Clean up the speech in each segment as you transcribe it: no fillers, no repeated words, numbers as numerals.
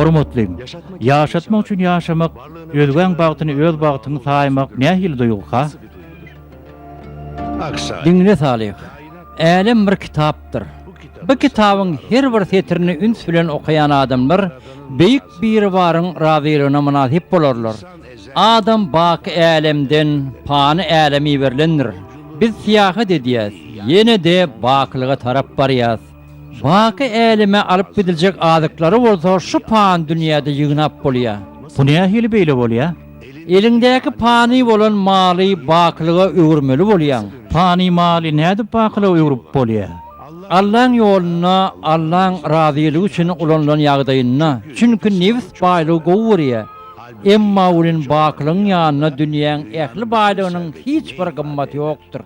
Hormatlym, ýaşatmak üçin ýaşamak, özgäň bagtyny öz bagtyň saýmak nähili duýguka? Diňle Salyh, älem bir kitapdyr. Bu kitabyň her bir setirini üns bilen okaýan adamlar Beýik Biribaryň razylygyna mynasyp bolarlar. Adam baky älemden pany äleme iberilendir. Biz syýahat edýäs, ýene-de bakylyga tarap barýas. Baky äleme alyp gidiljek azyklary bolsa şu pany dünýäde ýygnap bolýar. Bu nähili beýle bolýar? Eliňdäki pany bolan maly bakylyga öwürmeli bolýaň. Pany maly nädip bakylyga öwrüp bolýar? Allaň ýolunda, Allaň razylygy üçin ulanylan ýagdaýynda, çünki nebis baýlygy gowy görýär. Emma welin bakylygyň ýanynda dünýäň ähli baýlygynyň hiç bir gymmaty ýokdur.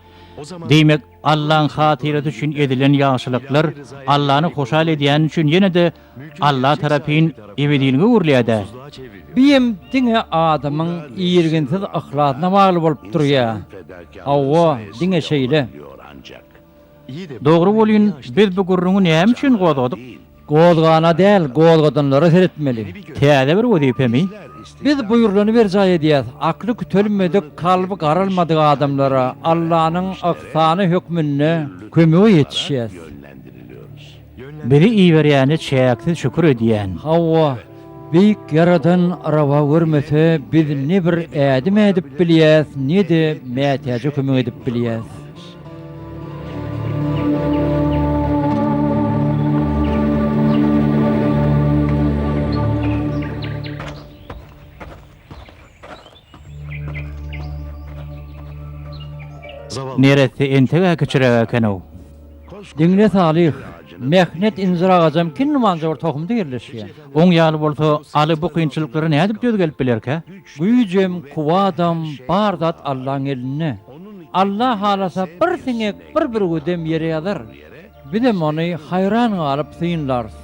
Diýmek, Allaň hatyrasy üçin edilen ýagşylyklar Allany hoşal edýäni üçin ýene-de Alla tarapyn ebedilige öwrülýär-dä. Biem diňe adamyň irginsiz yhlasyna bagly bolup durýar. Hawa, diňe şeýle. Dogry welin, biz bu gürrüňi näme üçin gozgadyk? Gozgana däl, gozgadanlara seretmeli. Täze bir wezipemi? Biz buýrulany berjaý edýäs. Akly kütelmedik, kalby garalmadyk adamlara Allanyň yhsany hökmünde kömege ýetişýäs. Bizi iberýäne çäksiz şükür edýän. Hawa, Beýik Ýaradan rawa görmese, biz ne bir ädim ädip bilýäs, ne-de mätäje kömek edip bilýäs. Neresse enteg-ä kiçiräk eken-ow. Diňle Salyh, mähnet injir agajam kinniwanja bir tohumda ýerleşýär. Oň ýaly bolsa, Aly bu kynçylyklara nädip döz gelip bilerkä? Güýjem, kuwwadam, bar zat Allaň elinde. Alla halasa bir siňek, bir bürgüdem ýere ýazar. Bizem ony haýran galyp synlarys.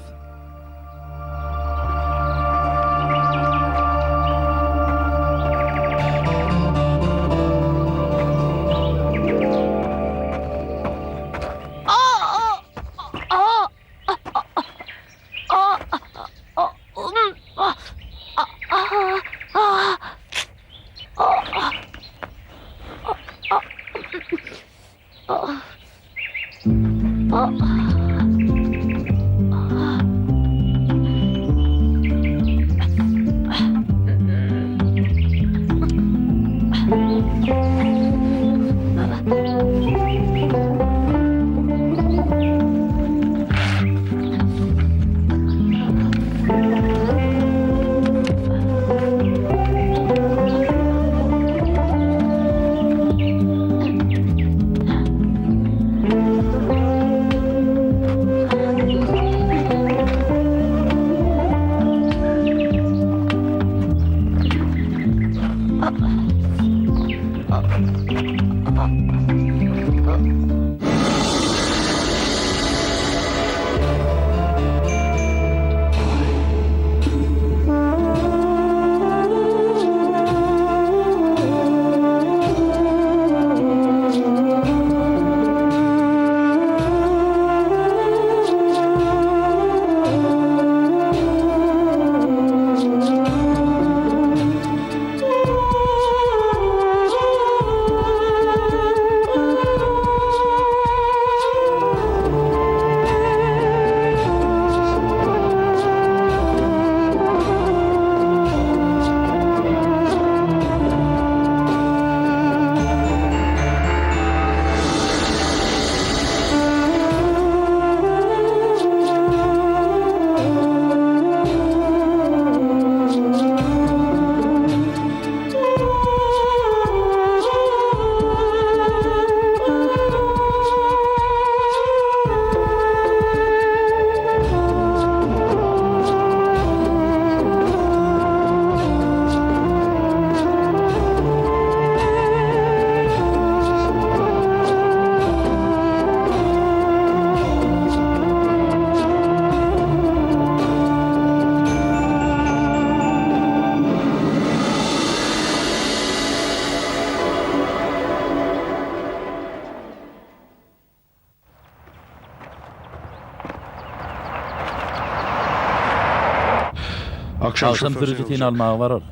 Agşam sürüji seni almaga barar.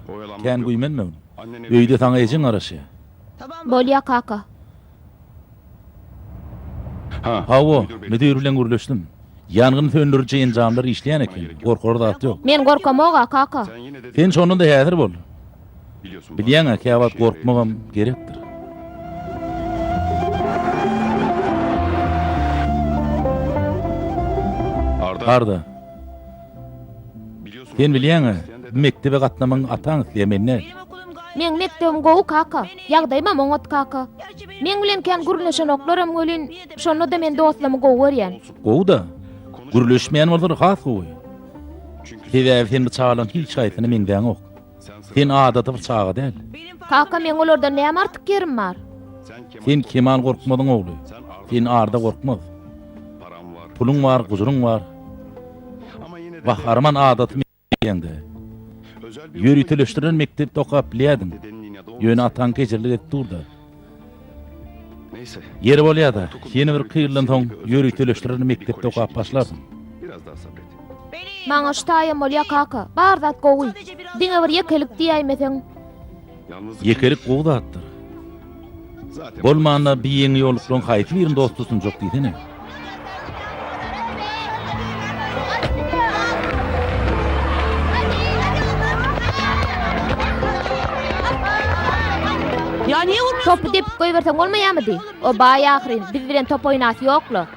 Kän güýmenmegin. Öýde saňa ejeň garaşýar. Bolýa kaka. Hawa, müdir bilen gürleşdim. Ýangyn söndüriji enjamlar işleýän eken, gorkar zat ýok. Men gorkamog-a, kaka. Sen şonda-da häzir bol. Bilýäň-ä, käwagt gorkmagam gerekdir. Arda. Sen bilýäň-ä, bu mekdebe gatnamagyňy ataň isleýär, men däl. Meň mekdebim gowy, kaka. Ýagdaýymam oňat, kaka. Meň bilen kän gürleşenoklaram welin, şonda-da men dostlarymy gowy görýän. Gowy-da. Gürleşmeýän bolsalar has gowy. Sebäbi sen bu çagalaryň hiç haýsyna meňzäňok. Sen adaty bir çaga däl. Kaka, meň olardan näme artyk ýerim bar? Sen Kemal Gorkmazyň ogly. Sen Arda Gorkmaz. Puluň bar, gujuryň bar. Wah, arman adaty mekdepde. Ýöriteleşdirilen mekdepde okap bilýärdiň. Ýöne ataň kejirlik edip dur-da. Ýeri bolýa-da, ýene bir iki ýyldan soň ýöriteleşdirilen mekdepde okap başlarsyň. Maňa şu taýam bolýa kaka. Bar zat gowy. Diňe bir ýekelik diýäýmeseň. Ýekelik gowy zatdyr. Bolmanda bi ýeňi ýolluklaryň haýsy birini dost tutunjak diýsene. Topy depip goýberseň bolmaýamydy? O baý ahyryn, biz bilen top oýnasy ýok-la.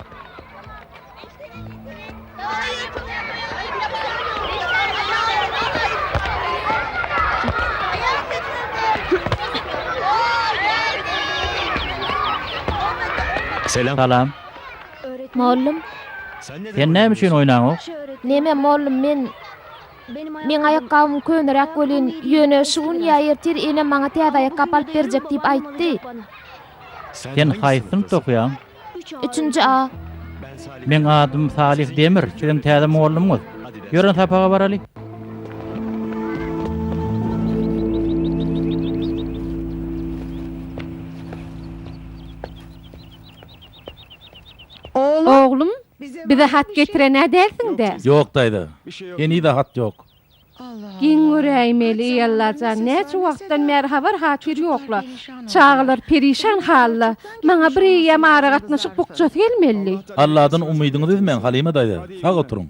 Salam. Mollum. Sen näme üçin oýnaňok? Neme mollum men Meň aýakgabym köneräk welin, ýöne şu gün ýa ertir enem maňa täze aýakgap alyp berjek diýip aýtdy. Sen haýsy synpda okaýaň? Üçünji A. Meň adym Salyh Demir, siziň täze mugallymyňyz. Ýörün sapaga baraly. Oglum, bize hat getiren-ä dälsiň-dä? Ýok, daýza. Heniz-ä hat ýok. Geň göräýmeli, eý Allajan, näçe wagtdan bäri habar-hatyr ýok-la. Çagalar perişan halda. Maňa bir eýýäm aragatnaşyk bukjasy gelmeli. Alladan umydyňyzy üzmäň, Halyma daýza. Sag oturyň.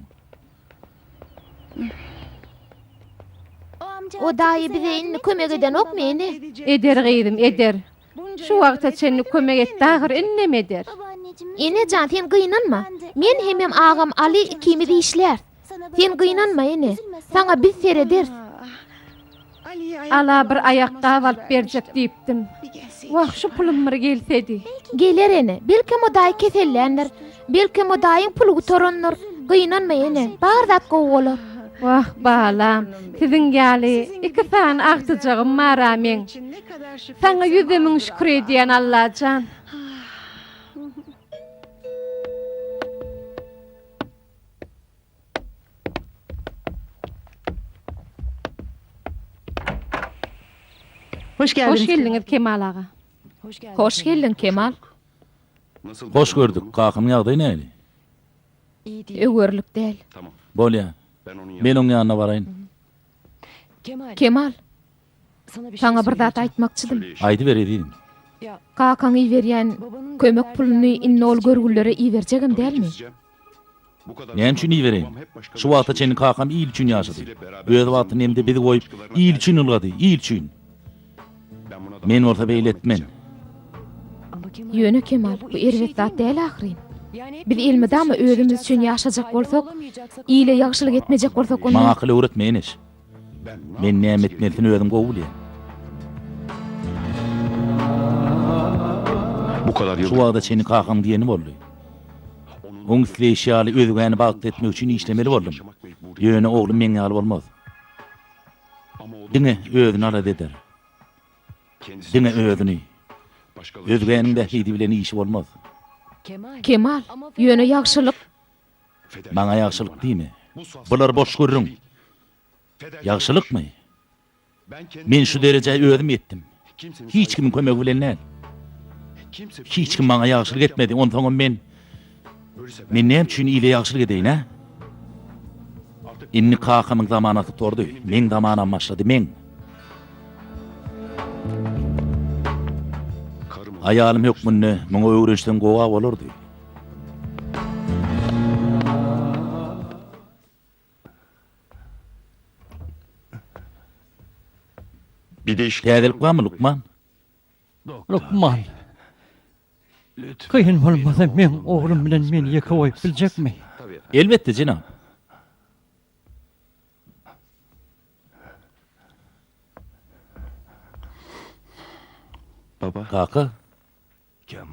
O daýy bize indi kömek edenokmy, ene? Eder gyzym, eder. Şu wagta çenli kömek etdi ahyr, indem eder. Ene jan, sen gynanma. Men hemem agam Aly ikimiz işläris. Sen gynanma ene. Saňa biz serederis. Ala bir aýakgap alyp berjek diýipdim. Wah, şu pulum bir gelsedi. Geler ene. Belkem o daýy keselländir. Belkem o daýyň puly gutarandyr. Gynanma ene. Bar zat gowy bolar. Wah, balam, siziň ýaly iki sany agtyjagym bar-a meň. Saňa ýüzde müň şükür edýän Allajan. Hoş Hoş geldiňiz Kemal aga. Hoş geldiň Kemal. Hoş gördük. Kakamyň ýagdaýy nähili? Öwerlik däl. Bolýa. Men oň ýanyna baraýyn. Kemal, saňa bir zat aýtmakçydym. Aýdyber ezizim. Kakaň iberýän kömek puluny indi ol görgüllere iberjegem dälmi? Näme üçin ibereýin? Şu wagta çenli kakam il üçin ýaşady. Öz wagtyny hem-de bizi goýup, il üçin ylgady, il üçin. Men bolsa beýle etmen. Ýöne Kemal, bu erbet zat däl ahyryn. Biz elmydama özümiz üçin ýaşajak bolsak, ile ýagşylyk etmejek bolsak onda. Maňa akyl öwretme, Eneş. Men näme etmelisini özüm gowy bilýän. Şu wagta çenli kakam diýeni boldy. Oň isleýşi ýaly özgäni bagtly etmek üçin işlemeli boldum. Ýöne oglum meň ýaly bolmaz. Diňe özüni alada eder. Diňe özüni. Özgäniň bähbidi bilen işi bolmaz. Kemal, ýöne ýagşylyk. Maňa ýagşylyk diýme. Bular boş gürrüň. Ýagşylykmy? Men şu derejä özüm ýetdim. Hiç kimiň kömegi bilen däl. Hiç kim maňa ýagşylyk etmedi, onsoňam men Men näme üçin ile ýagşylyk edeýin, hä? Indi kakamyň zamanasy gutardy. Meň zamanam başlady, meň. Aýalym hökmünde muňa öwrenişseň gowa bolardy. Täzelik barmy, lukman? Lukman, kyn bolmasa meň oglum bilen meni ýeke goýup biljekmi? Elbetde, jenap. Kaka.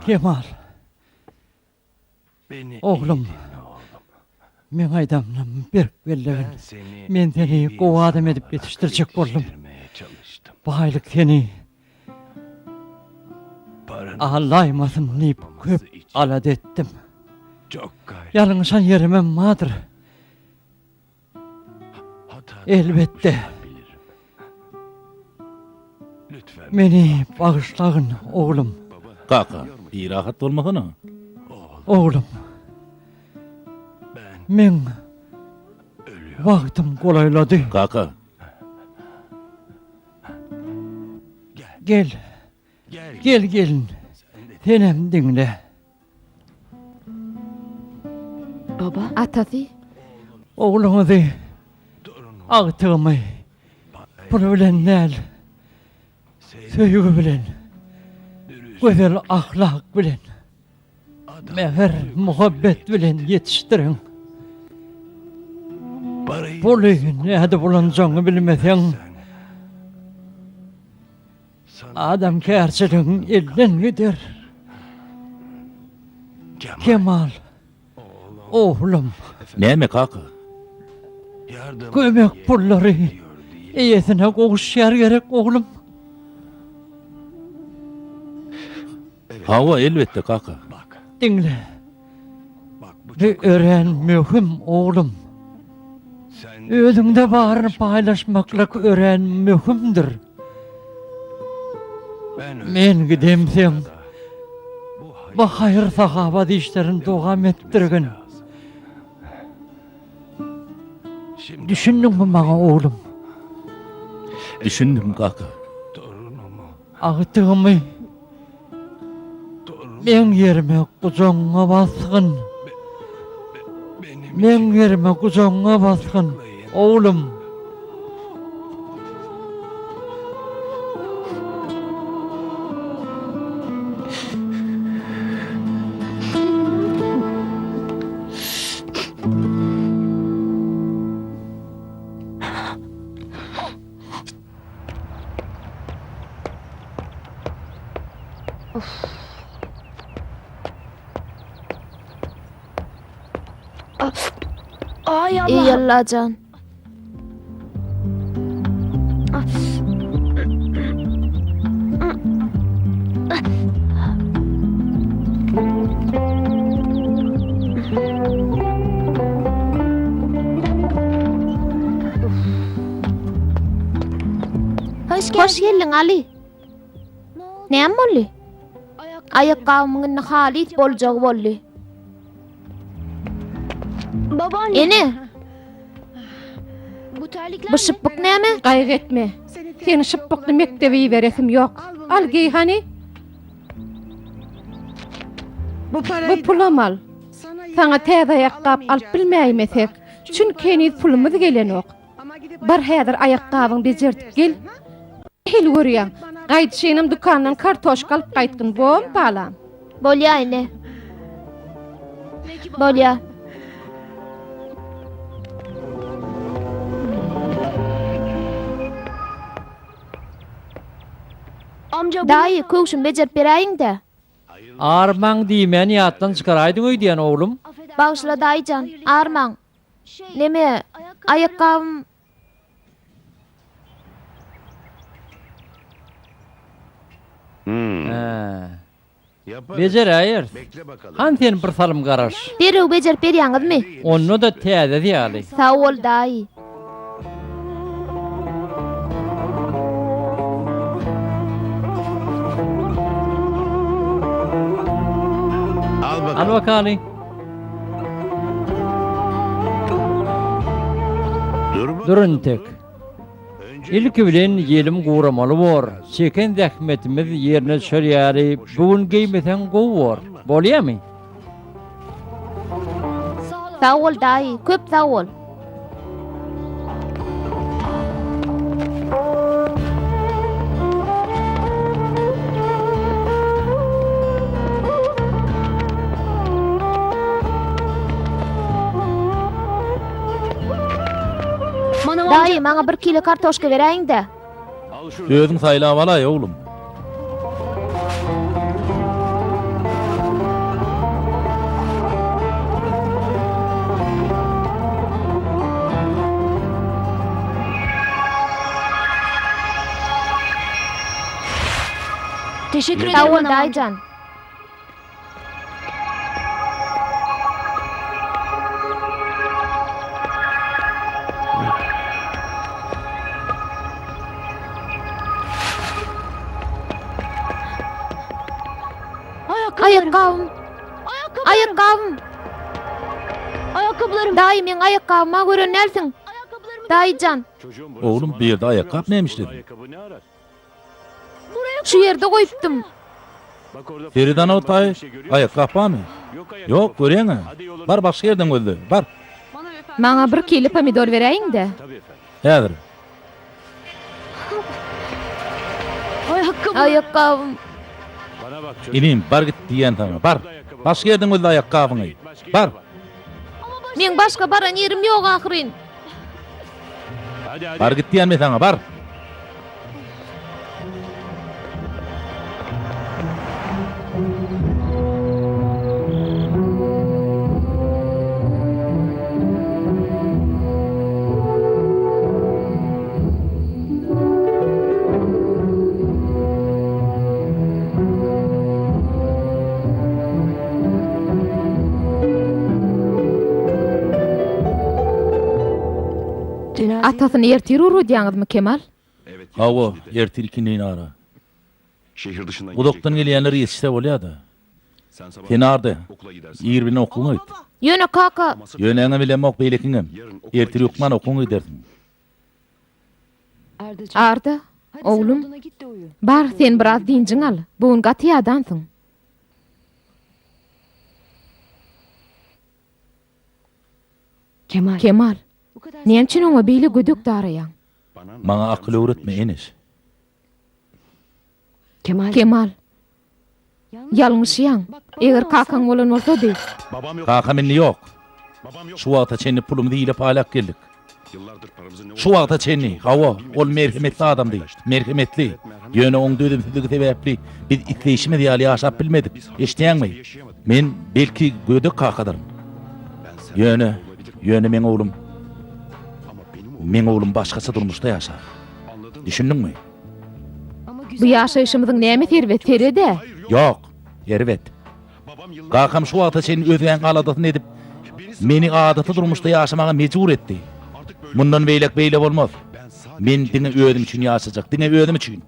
Kemal. Oglum, meň aýdanlarymy berk bellegin. Men seni gowy adam edip ýetişdirjek boldum. Baýlyk seni aldaýmasyn diýip köp alada etdim. Ýalňyşan ýerimem bardyr. Elbetde. Meni bagyşlagyn, oglum. Kaka, birahat bolmasana. Oglum. Meň wagtym golaýlady. Kaka. Gel. Gel gelin. Senem diňle. Baba. Atasy. Ogluňyzy, agtygymy pul bilen däl, söýgi bilen, gözel ahlak bilen, mähir-muhabbet bilen ýetişdiriň. Puly nädip ulanjagyňy bilmeseň, Adamkärçiligiň elden gider. Kemal, oglum. Näme, kaka? Kömek pullary eýesine gowuşýar gerek, oglum? Hawa, elbetde, kaka. Diňle. Bu örän möhüm, oglum. Özüňde baryny paýlaşmaklyk örän möhümdir. Men gidemseň, bu haýyr-sahawat işlerini dowam etdirgin. Düşündiňmi maňa, oglum? Düşündim, kaka. Agtygymy meň ýerime gujagyňa basgyn. Meň ýerime gujagyňa basgyn, oglum. Eý Allajan. Hoş geldiň, Aly. Näme boldy? Aýakgabymyň indi halys boljagy boldy. Ene! Bu şypbyk näme? Gaýgy etme. Seni şypbykly mekdebe iberesim ýok. Al geý hany. Bu pulam al. Saňa täze aýakgap alyp bilmäýmesek. Çünki heniz pulumyz gelenok. Bar häzir aýakgabyňy bejerdip gel. Nähili görýäň? Gaýdyşynam dükandan kartoşka alyp gaýtgyn, bormy balam? Bolýa ene. Bolýa. Daýy, köwşümi bejerip beräýiň-dä. Armaň diýmäni ýatdan çykaraýdyň öýdýän, oglum. Bagyşla daýyjan, armaň. Neme, aýakgabym. Hä. Bejeräýeris. Hany sen bir salym garaş. Derrew bejerip berýäňizmi? Onda-da täzesi ýaly. Sag bol, daýy. Al bakaly. Dur entek. Ilki bilen ýelim guramaly bor. Çeken zähmetimiz ýerine düşer ýaly bu gün geýmeseň gowy bor. Bolýamy? Sag bol daýy, köp sag bol. Daýy, maňa bir kilo kartoşka beräýiň-dä. Özüň saýlap alaý, oglum. Sag bol, daýy jan. Aýakgabym. Aýakgabym. Daýy, meň aýakgabyma gören dälsiň. Daýy jan. Oglum, bu ýerde aýakgap näme işlediň? Şu ýerde goýupdym. Seret ana taý, aýakgap barmy? Ýok, görýäň-ä. Bar başga ýerden gözle, bar. Maňa bir kile pomidor beräýiň-dä. Häzir. Aýakgabym. Inim, bar git diýýän saňa, bar. Başga ýerden gözle aýakgabyňy. Bar. Meň başga baran ýerim ýok ahyryn. Bar git diýýän men saňa, bar. Atasyny ertir ugradýaňyzmy, Kemal? Hawa, ertir ikindin ara. Uzakdan gelýänler ýetişse bolýa-da. Sen Arda, ir bilen okuwyňa git. Ýöne kaka. Ýöneňem bilemok, beýlekiňem. Ertir hökman okuwyňa gidersiň. Arda, oglum, bar, sen biraz dynjyňy al. Bu gün gaty ýadansyň. Kemal, näme üçin oňa beýle gödek daraýaň? Maňa akyl öwretme, Eneş. Kemal, ýalňyşýaň. Eger kakaň bolan bolsady. Kakam indi ýok. Şu wagta çenli pulumyzy ile paýlap geldik. Şu wagta çenli, hawa, ol merhemetli adamdy, merhemetli. Ýöne oň dözümsizligi sebäpli biz isleýşimiz ýaly ýaşap bilmedik. Eşidýäňmi? Men, belki, gödek kakadyryn. Ýöne, ýöne meň oglum, meň oglum başgaça durmuşda ýaşar. Düşündiňmi? Bu ýaşaýşymyzyň nämesi erbet, sered-ä? Ýok, erbet. Kakam şu wagta çenli özgäň aladasyny edip, meni adaty durmuşda ýaşamaga mejbur etdi. Mundan beýläk beýle bolmaz. Men diňe özüm üçin ýaşajak, diňe özüm üçin.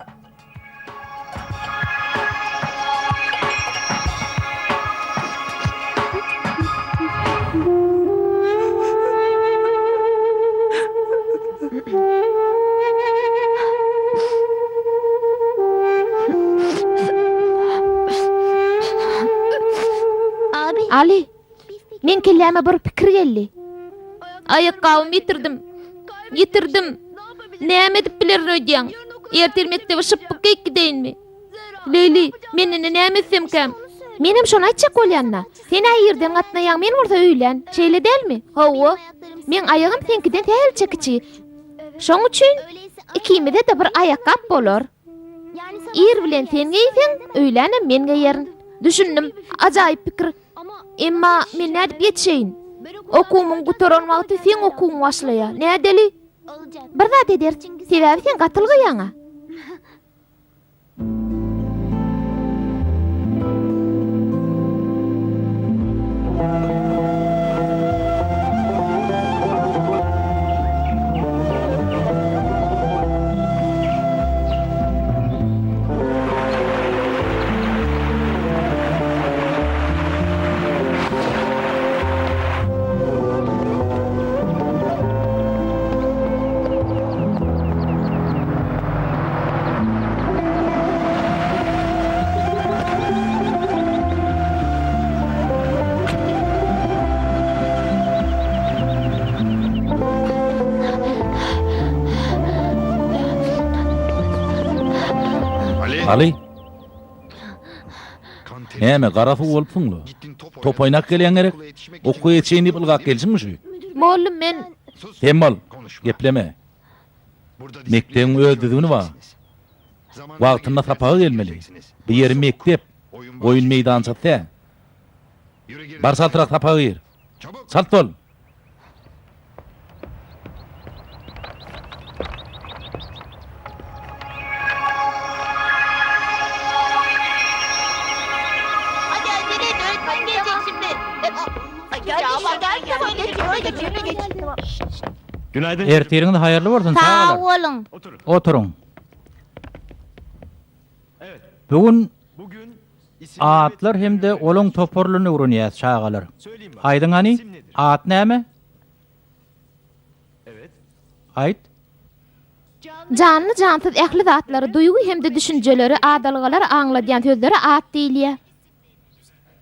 Aly, meň kelläme bir pikir geldi. Aýakgabymy ýitirdim. Ýitirdim. Näme edip bilerin öýdýäň? Ertir mekdebe şypbyk geýip gideýinmi? Leýli, men indi näme etsemkäm? Menem şony aýtjak bolýan-da. Sen-ä irden gatnaýaň, men bolsa öýlän. Şeýle dälmi? Hawa. Meň aýagym seňkiden sähelçe kiçi. Şoň üçin ikimize-de bir aýakgap bolar. Ir bilen sen geýseň, öýlänem men geýerin. Düşündim. Ajaýyp pikir. Emma men nädip ýetişeýin? Okuwymyň gutaran wagty seň okuwyň başlaýar. Nädeli? Bir zat ederis. Sebäbi sen gaty ylgaýaň-a. Aly! Näme, gara suw bolupsyň-la? Top oýnap gelýäň gerek? Okuwa ýetişeýin diýip ylgap gelşiňmi şu? Mollum, men. Sem bol, gepleme. Mekdebiň öz düzgüni bar. Wagtynda sapaga gelmeli. Bu ýeri mekdep, oýun meýdançasy däl. Bar çaltrak sapaga gir. Çalt bol! Ertiriňiz haýyrly bolsun, çagalar. Sag boluň. Oturyň. Bu gün atlar hem-de olaň toparlaryny öwrenýäs, çagalar. Aýdyň hany, at näme? Aýt. Janly-jansyz ähli zatlary, duýgy hem-de düşünjeleri, adalgalary aňladýan sözlere at diýilýär.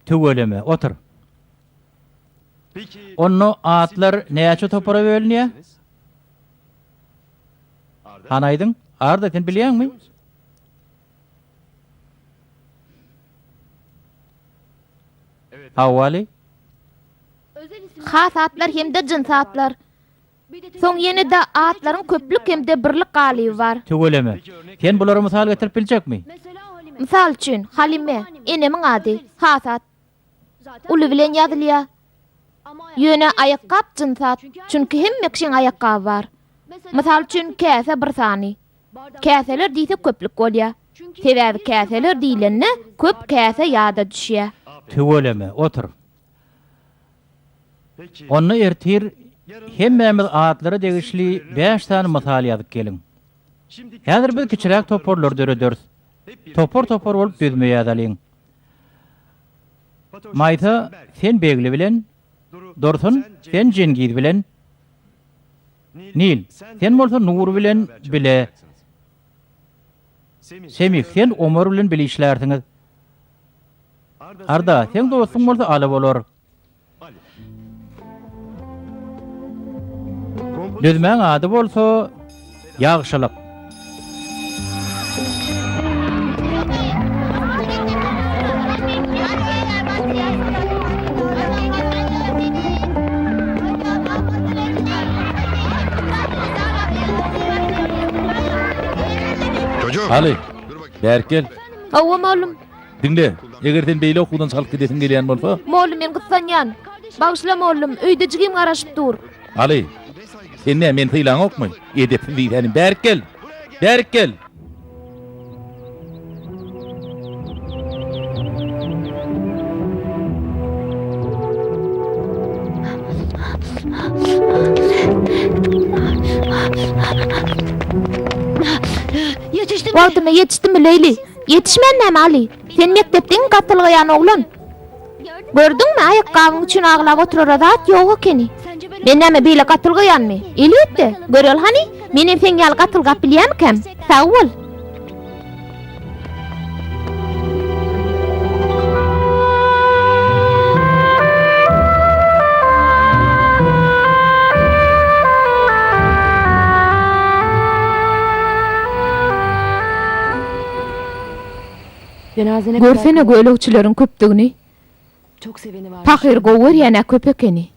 Tüweleme, otur. Onda atlar näçe topara bölünýär? Hany aýdyň? Arda, sen bilýäňmi? Hawa, Aly. Has atlar hem-de jyns atlar. Soň ýene-de atlaryň köplük hem-de birlik galyby bar. Tüweleme. Sen bulara mysal getirip biljekmi? Mysal üçin, Halime, enemiň ady, has at. Uly bilen ýazylýar. Ýöne aýakgap jyns at, çünki hemme kişiň aýakgaby bar. Mysal üçin, käse bir sany. Käseler diýsek köplük bolýar. Sebäbi käseler diýlende köp käse ýada düşýär. Tüweleme, otur. Onda ertir hemmämiz atlara degişli bäş sany mysal ýazyp geliň. Häzir biz kiçiräk toparlar dörederis. Topar-topar bolup düzme ýazalyň. Maýsa, sen Begli bilen, Dursun, sen Jengiz bilen, Nil, sen bolsa Nur bilen bile, Semih, sen Omar bilen bile işlärsiňiz. Arda, seň dostuň bolsa Aly bolar. Düzmäň ady bolsa Ýagşylyk. Aly, bärik gel. Hawa, mollum. Diňle, eger sen beýle okuwdan çalyp gidesiň gelýän bolsa. Mollum, men gyssanýan. Bagyşla, mollum, öýde jigim garaşyp dur. Aly, sen näme, meni sylaňokmy? Edepsiz diýsänim, bärik gel! Bärik gel! Wagtynda ýetişdimmi, Leýli? Ýetişmän näme, Aly? Sen mekdepde iň gatylgaýan oglan. Gördüňmi, aýakgabyň üçin aglap oturara zat ýok ekeni. Men näme beýle gatylgaýanmy? Elbetde. Göreli hany, menem seň ýaly gatylgap bilýämikäm? Sag bol. Görsene gölegçileriň köpdügini. Pahyr gowy görýän-ä köp ekeni.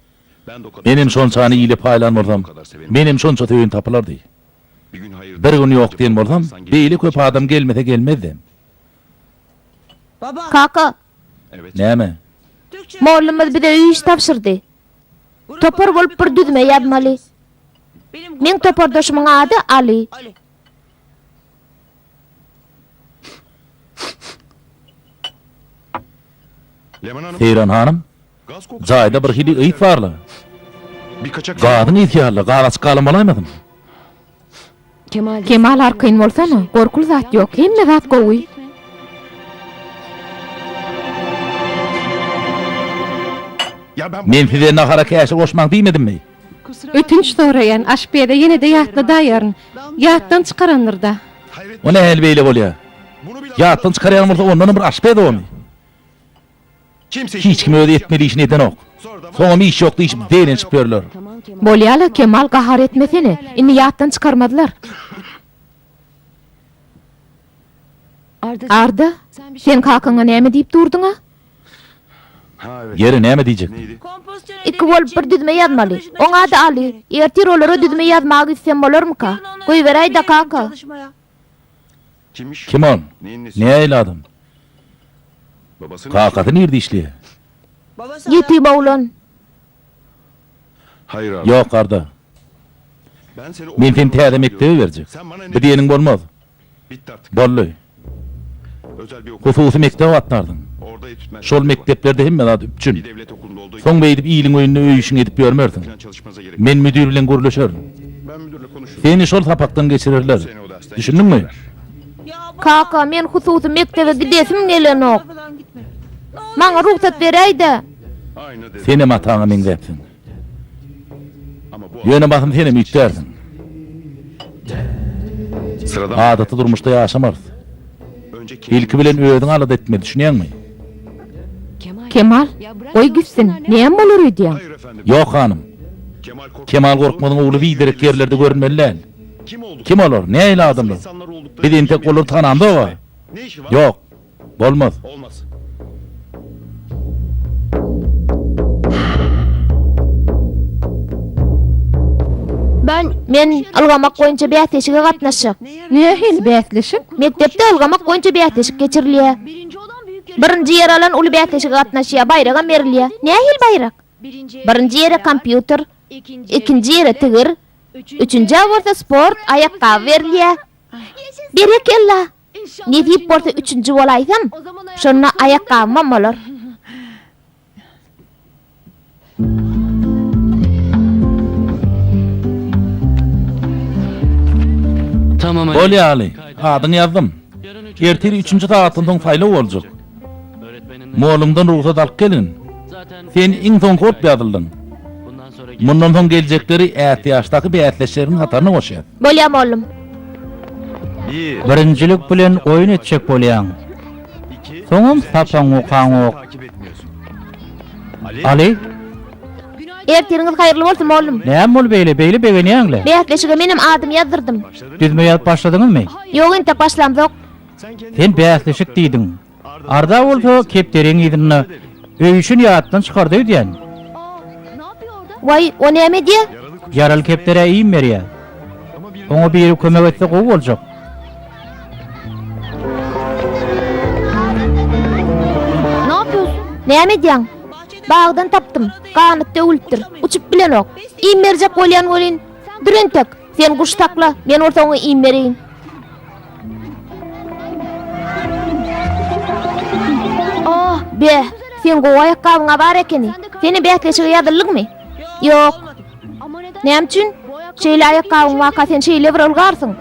Menem şonçany ile paýlan bolsam, menem şonça söýen tapylardy. Bir gün ýok diýen bolsam, beýle köp adam gelmese gelmezdem. Kaka. Näme? Mollumyz bize öý iş tabşyrdy. Topar bolup bir düzme ýazmaly. Meň topardaşymyň ady Aly. Seýran hanym, jaýda bir hili ys bar-la. Gazyň ysy ýaly-la, gaz açyk galan bolaýmasyn? Kemal arkaýyn bolsana, gorkuly zat ýok, hemme zat gowy. Men size nahara käşir goşmaň diýmedimmi? Ötünç soraýan, aşpeze ýene-de ýatladaýaryn. Ýatdan çykarandyr-da. O nähili beýle bolýar? Ýatdan çykarýan bolsa ondanam bir aşpez ony. Hiç kim öz etmeli işini edenok. Soňam iş ýok diýşip zeýrenişip ýörler. Bolýa-la Kemal gahar etmesene, indi ýatdan çykarmazlar. Arda, sen kakaňa näme diýip durduň-a? Ýeri, näme diýjekdim? Iki bolup bir düzme ýazmaly. Oň ady Aly. Ertir olara düzme ýazmaga gitsem bolarmyka? Goýberäý-dä, kaka. Kim ol? Nähili adam? Kakasy nirde işleýär? Ýetim oglan. Ýok, Arda. Men seni täze mekdebe berjek. Bu diýeniň bolmaz. Boldy. Hususy mekdebe gatnarsyň. Şol mekdeplerde hemme zat üpjün. Soň beýdip iliň öýünde öý işiňi edip ýörmersiň. Men müdir bilen gürleşerin. Seni şol sapakdan geçirerler. Düşündiňmi? Kaka, men hususy mekdebe gidesim gelenok. Maňa rugsat beräý-dä. Senem ataňa meňzäpsiň. Ýöne basym senem üýtgärsiň. Adaty durmuşda ýaşamarys. Ilki bilen özüňi alada etmeli, düşünýäňmi? Kemal, goý gitsin, näme bolar öýdýäň? Ýok, hanym. Kemal Gorkmazyň ogly biderek ýerlerde görünmeli däl. Kim olar? Nähili adamlar? Biz entek olary tanamzok-a. Ýok. Bolmaz. Men ylgamak boýunça bäsleşige gatnaşjak. Nähili bäsleşik? Mekdepde ylgamak boýunça bäsleşik geçirilýär. Birinji ýer alan uly bäsleşige gatnaşýar, baýragam berilýär. Nähili baýrak? Birinji ýere kompýuter, ikinji ýere tigir, üçünjä bolsa sport aýakgaby berilýär. Berekella! Nesip bolsa üçünji bolaýsam, şonda aýakgabymam bolar. Bolýa Aly, adyňy ýazdym. Ertir üçünji sagatdan soň saýlaw boljak. Mugallymdan rugsat alyp gelgin. Sen iň soňky bolup ýazyldyň. Mundan soň geljekleri ätiýaçdaky bäsdeşleriň hataryna goşýas. Bolýa mollum. Birinjilik bilen oýun etjek bolýaň. Soňam sapagyňy okaňok. Aly. Ertiriňiz haýyrly bolsun mollum. Näme boldy beýle, beýle begenýäň-le? Bäsleşige menem adymy ýazdyrdym. Düzme ýazyp başladyňyzmy? Ýok entek başlamzok. Sen bäsleşik diýdiň. Arda bolsa kepderiň yzynda. Öý işini ýatdan çykardy öýdýän. Waý, o näme edýä? Ýaraly kepderä iým berýä. Oňa biri kömek etse gowy boljak. Näme edýäň? Bagdan tapdym. Ganat döwülipdir. Uçup bilenok. Iým berjek bolýan welin, dur entek. Sen guş sakla, men bolsa oňa iým bereýin. Be, seň gowy aýakgabyň-a bar ekeni. Senem bäsleşige ýazyldyňmy? Ýok. Näme üçin? Şeýle aýakgabyň barka sen şeýle bir ylgarsyň.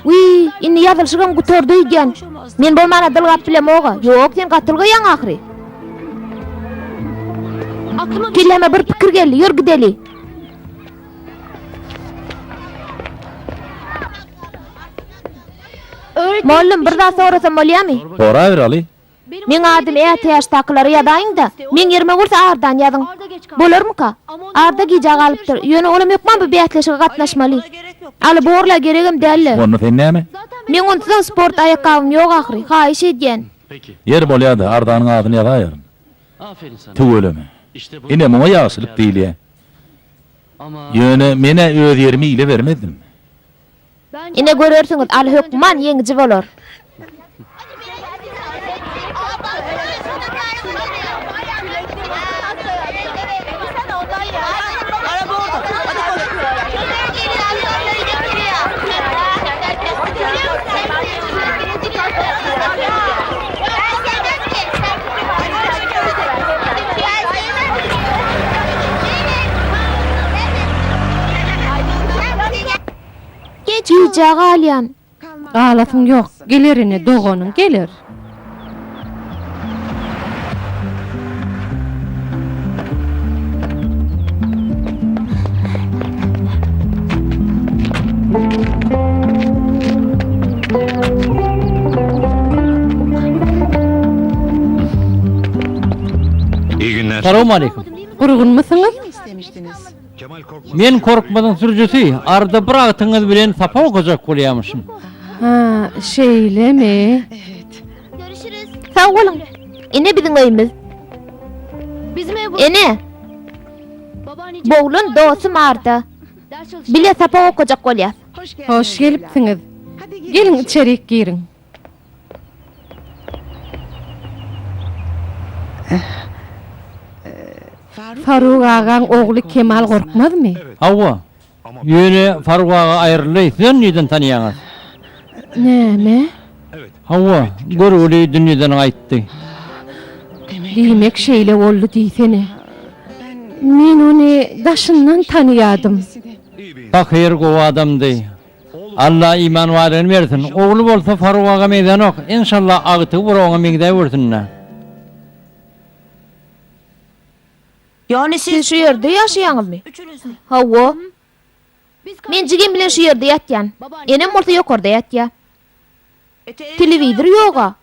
Wiý, indi ýazylyşygam gutardy öýdýän. Men bolmana dylgap bilemog-a. Ýok, sen gaty ylgaýaň ahyry. Kelläme bir pikir geldi, ýör gideli. Mollum, bir zat sorasam bolýamy? Soraber, Aly. Meň adymy ätiýaçdakylara ýazaýyň-da, meň ýerime bolsa Ardany ýazyň. Bolarmyka? Arda gijä galypdyr, ýöne olam hökman bu bäsleşige gatnaşmaly. Aly borla geregem däl-le. Onda sen näme? Meň onsuzam sport aýakgabym ýok ahyry, haýyş edýän. Ýeri bolýa-da, Ardanyň adyny ýazaýaryn. Tüweleme. Ine, muňa ýagşylyk diýilýä. Ýöne men-ä öz ýerimi ile bermezdim. Ine görersiňiz, Aly hökman ýeňiji bolar. Gijä galýan. Galasyň ýok, geler ine doganyň geler. Salowmaleýkim. Gurgunmysyňyz? Men Korkmazyň sürüjisi, Arda bir agtygyňyz bilen sapak okajak bolýamyşyn. Ha, şeýlemi? Sag boluň. Ine biziň öýümiz. Ene. Bu oglan dostum Arda. Bile sapak okajak bolýas. Hoş gelipsiňiz. Geliň içerik giriň. Faruk agaň ogly Kemal Gorkmazmy? Hawa. Ýöne Faruk aga aýryldy. Siz ony nirden tanaýaňyz? Näme? Hawa, görgüli dünýeden gaýtdy. Diýmek şeýle boldy diýsene. Men ony daşyndan tanaýadym. Pahyr gowy adamdy. Alla iman baýlygyny bersin. Ogly bolsa Faruk aga meňzänok. Enşalla agtygy bir oňa meňzäýwersin-dä. Siz şu ýerde ýaşaýaňyzmy? Hawa. Men jigim bilen şu ýerde ýatýan. Enem bolsa ýokarda ýatýa. Telewizor ýog-a.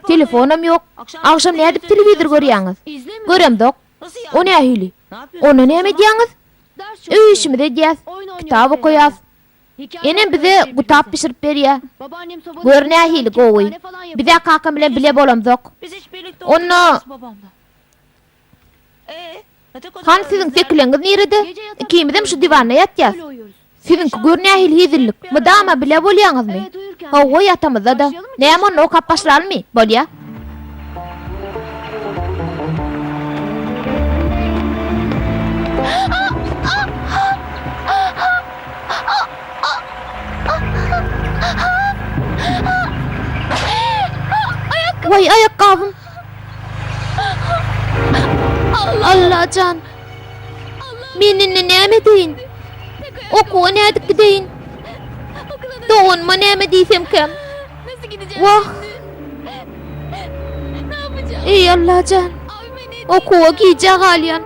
Telefonam ýok. Agşam nädip telewizor görýäňiz? Göremzok. O nähili? Onda näme edýäňiz? Öý işimizi edýäs. Kitap okaýas. Enem bize gutap bişirip berýä. Gör nähili gowy. Biz-ä kakam bilen bile bolamzok. Onda Hany siziň sekileňiz nirede? Ikimizem şu diwanda ýatýas. Siziňki gör nähili hezillik. Mydama bile bolýaňyzmy? Hawa, ýatamyzda-da. Näme onda okap başlalymy? Bolýa. Waý, aýakgabym! Allajan! Men indi näme edeýin? Okuwa nädip gideýin? Doganyma näme diýsemkäm? Wah! Eý Allajan! Okuwa gijä galýan.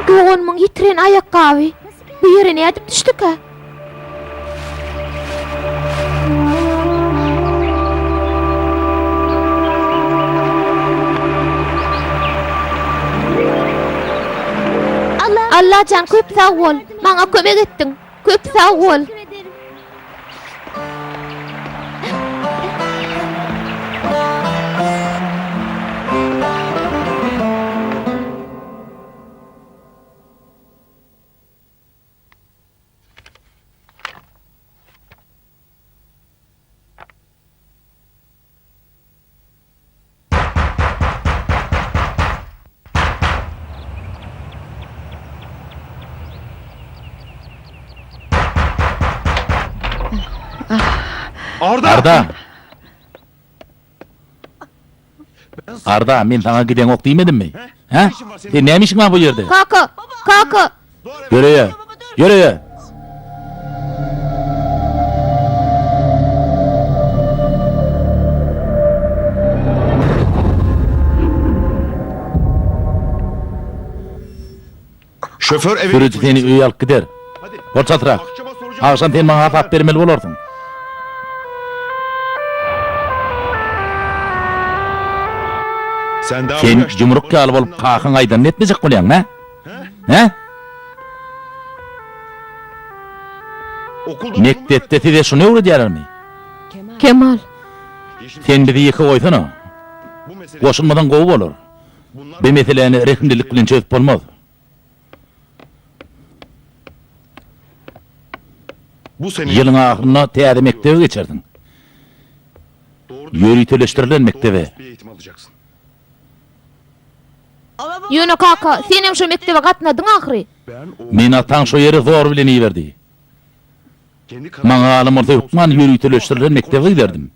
Doganymyň ýitiren aýakgaby bu ýere nädip düşdükä? Allajan köp sag bol. Maňa kömek etdiň. Köp sag bol. Arda! Arda, men saňa gideňok diýmedimmi? Hä? Sen näme işiň bar bu ýerde? Kaka! Kaka! Ýör öýe! Ýör öýe! Sürüji seni öýe alyp gider. Bol çaltrak. Agşam sen maňa hasap bermeli bolarsyň. Sen ýumruk ýaly bolup kakaň aýdanyny etmejek bolýaň, hä? Hä? Mekdepde size şuny öwredýärlermi? Kemal. Sen bizi ýeke goýsana. Goşulmasaň gowy bolar. Bu meseläni rehimlilik bilen çözüp bolmaz. Ýylyň ahyrynda täze mekdebe geçersiň. Ýöriteleşdirilen mekdebe. Ýöne kaka, senem şo mekdebe gatnadyň ahyry. Meni ataň şo ýere zor bilen iberdi. Maňa galan bolsa hökman ýöriteleşdirilen mekdebe giderdim.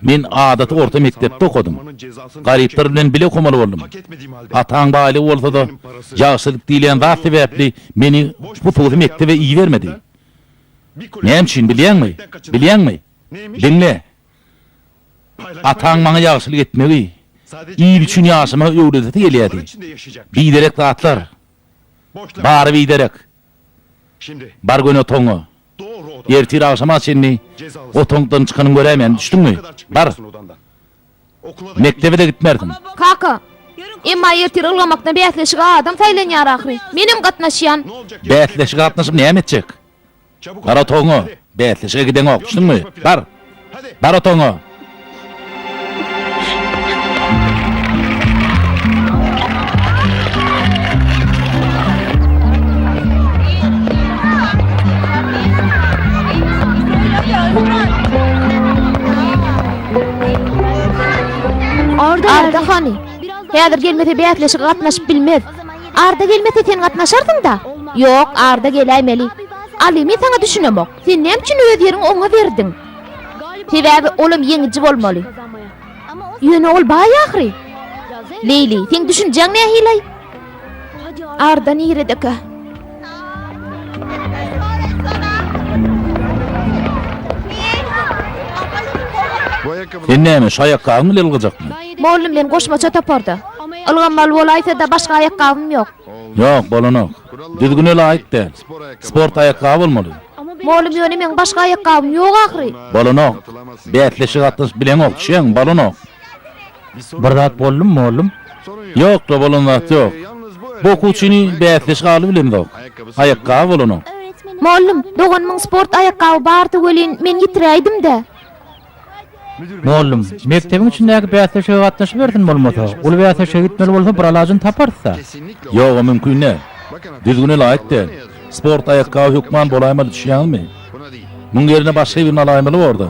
Men adaty orta mekdepde okadym. Garyplar bilen bile okamaly boldum. Ataň baýlygy bolsa-da, ýagşylyk diýilýän zat sebäpli meni hususy mekdebe ibermedi. Näme üçin, bilýäňmi? Bilýäňmi? Diňle! Ataň maňa ýagşylyk etmegi. Il üçin ýaşamagy öwredesi gelýärdi. Biderek zatlar. Bary biderek. Bar göni otagyňa. Ertir agşama çenli otagyňdan çykanyňy göräýmen, düşdüňmi? Bar. Mekdebe-de gitmersiň. Kaka, emma ertir ylgamakdan bäsleşige adam saýlanýar ahyry. Menem gatnaşýan. Bäsleşige gatnaşyp näme etjek? Bar otagyňa. Bäsleşige gideňok, düşdüňmi? Bar. Bar otagyňa. Arda hany? Häzir gelmese bäsleşige gatnaşyp bilmez. Arda gelmese sen gatnaşarsyň-da? Ýok, Arda geläýmeli. Aly, men saňa düşünemok. Sen näme üçin öz ýeriňi oňa berdiň? Sebäbi olam ýeňiji bolmaly. Ýöne ol baý ahyry. Leýli, seň düşünjäň nähili-aý? Arda niredekä? Sen näme, şu aýakgabyň bilen ylgajakmy? Mollum men goşmaça toparda. Ylgamaly bolaýsa-da başga aýakgabym ýok. Ýok, bolanok. Düzgüne laýyk däl. Sport aýakgaby bolmaly. Mollum ýöne meň başga aýakgabym ýok ahyry. Bolanok. Bäsleşige gatnaşyp bileňok, düşýäňmi, bolanok. Bir zat boldumy, mollum? Ýok-la, bolan zat ýok. Bu okuwçyny bäsleşige alybilemzok. Aýakgaby bolanok. Mollum, doganymyň sport aýakgaby bardy welin, men ýitiräýdim-dä. Mollum, mekdebiň içindäki bäsleşige gatnaşybersin bolmasa, uly bäsleşige gitmeli bolsa bir alajyny taparys-da. Ýog-a mümkin däl. Düzgüne laýyk däl. Sport aýakgaby hökman bolaýmaly düşýäňizmi? Muň ýerine başga birini alaýmaly borda.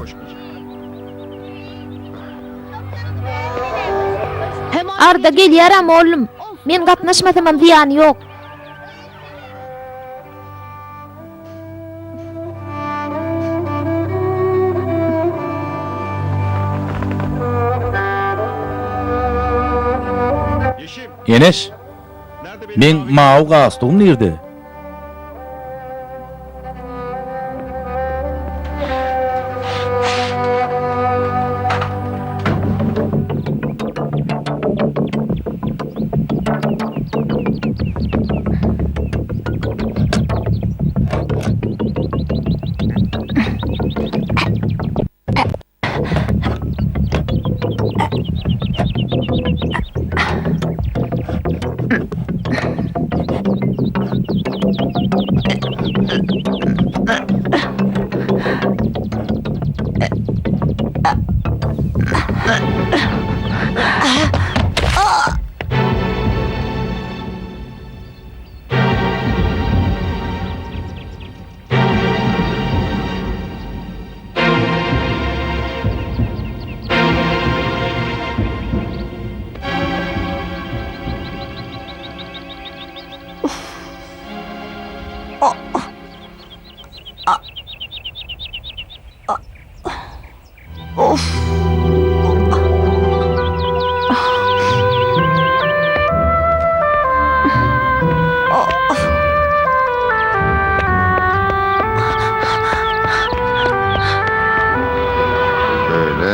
Arda gelýär-ä mollum. Men gatnaşmasamam zyýany ýok. Eneş, meň mawy galstugym nirde?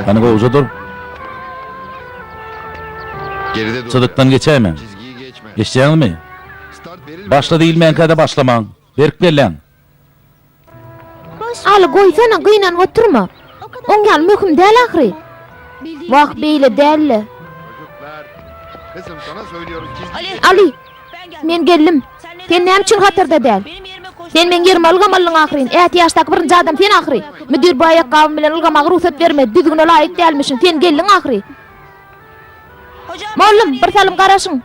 Hany gowja dur. Çyzykdan geçäýmäň. Eşidýäňizmi? Başla diýilmänkä-de başlamaň. Berk belläň. Aly, goýsana, gynanyp oturma. Oň ýaly möhüm däl ahyry. Wah, beýle däl-le. Aly, men geldim. Sen näme üçin hatarda däl? Sen meň ýerime ylgamalydyň ahyryn. Ätiýaçdaky birinji adam sen ahyry. Müdir bu aýakgabym bilen ylgamaga rugsat bermedi. Düzgüne laýyk dälmişin. Sen geldiň ahyry. Mollum, bir salym garaşyň.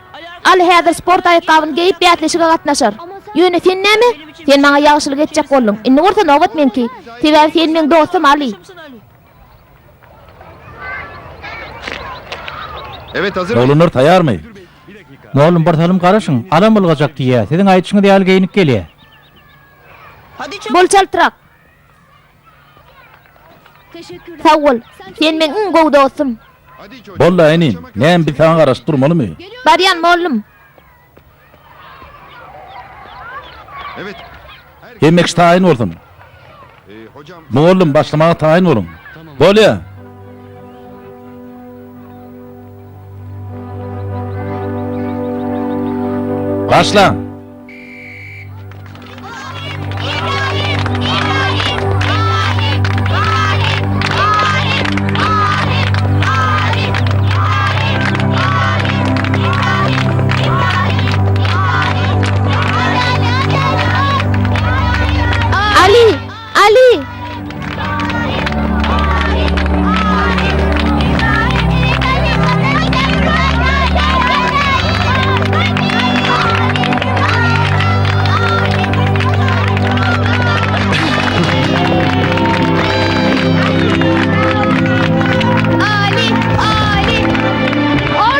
Aly häzir sport aýakgabyny geýip bäsleşige gatnaşar. Ýöne sen näme? Sen maňa ýagşylyk etjek bolduň. Indi bolsa nobat meňki. Sebäbi sen meň dostum, Aly. Oglanlar taýýarmy? Mollum, bir salym garaşyň. Alam ylgajak diýýä. Siziň aýdyşyňyz ýaly geýnip gelýä. Bol çaltrak. Sag bol. Sen meň iň gowy dostum. Bolla inim, näme biz saňa garaşyp durmalymy? Barýan mollum. Hemme kişi taýyn bolsun. Mugallym, başlamaga taýyn boluň. Bolýa. Başlaň! Ali! Ali!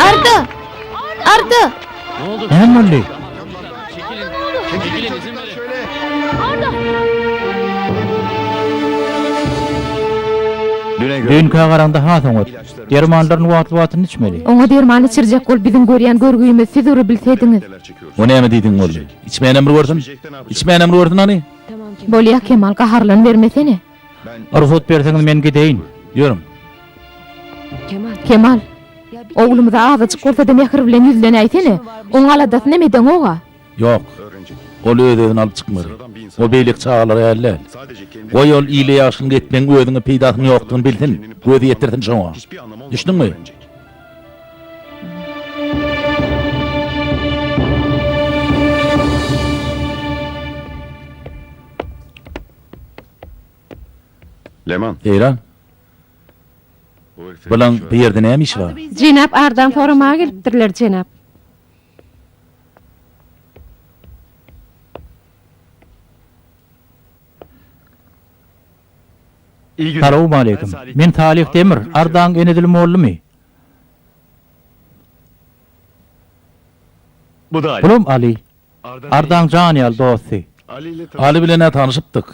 Arda! Arda! Näme boldy? Düýnkä garaňda has oňat. Dermanlaryny wagtly-wagtynda içmeli. Oňa derman içirjek bolup biziň görýän görgimizi siz ury bilsediňiz. O näme diýdigiň boldy? Içmänem bir görsün. Içmänem bir görsün hany. Bolýa Kemal gaharlanybermesene. Rugsat berseňiz men gideýin. Ýörüň. Kemal, oglumyza azajyk bolsa-da mähir bilen ýüzlenäýsene. Oň aladasyny hem edeňog-a. Ýok. Ol öz-özüni alyp çykmady. O beýleki çagalar ýaly däl. Goý ol ile ýagşylyk etmegiň özüňe peýdasynyň ýokdugyny bilsin, göz ýetirsin şoňa. Düşdüňmi? Seýran. Bulaň bu ýerde näme işi bar? Jenap Ardan soramaga gelipdirler, jenap. Salowmaleýkim. Men Salyh Demir, Ardaň ene dili mollumy? Bulam Aly. Ardaň jan ýaly dosty. Aly bilen-ä tanyşypdyk.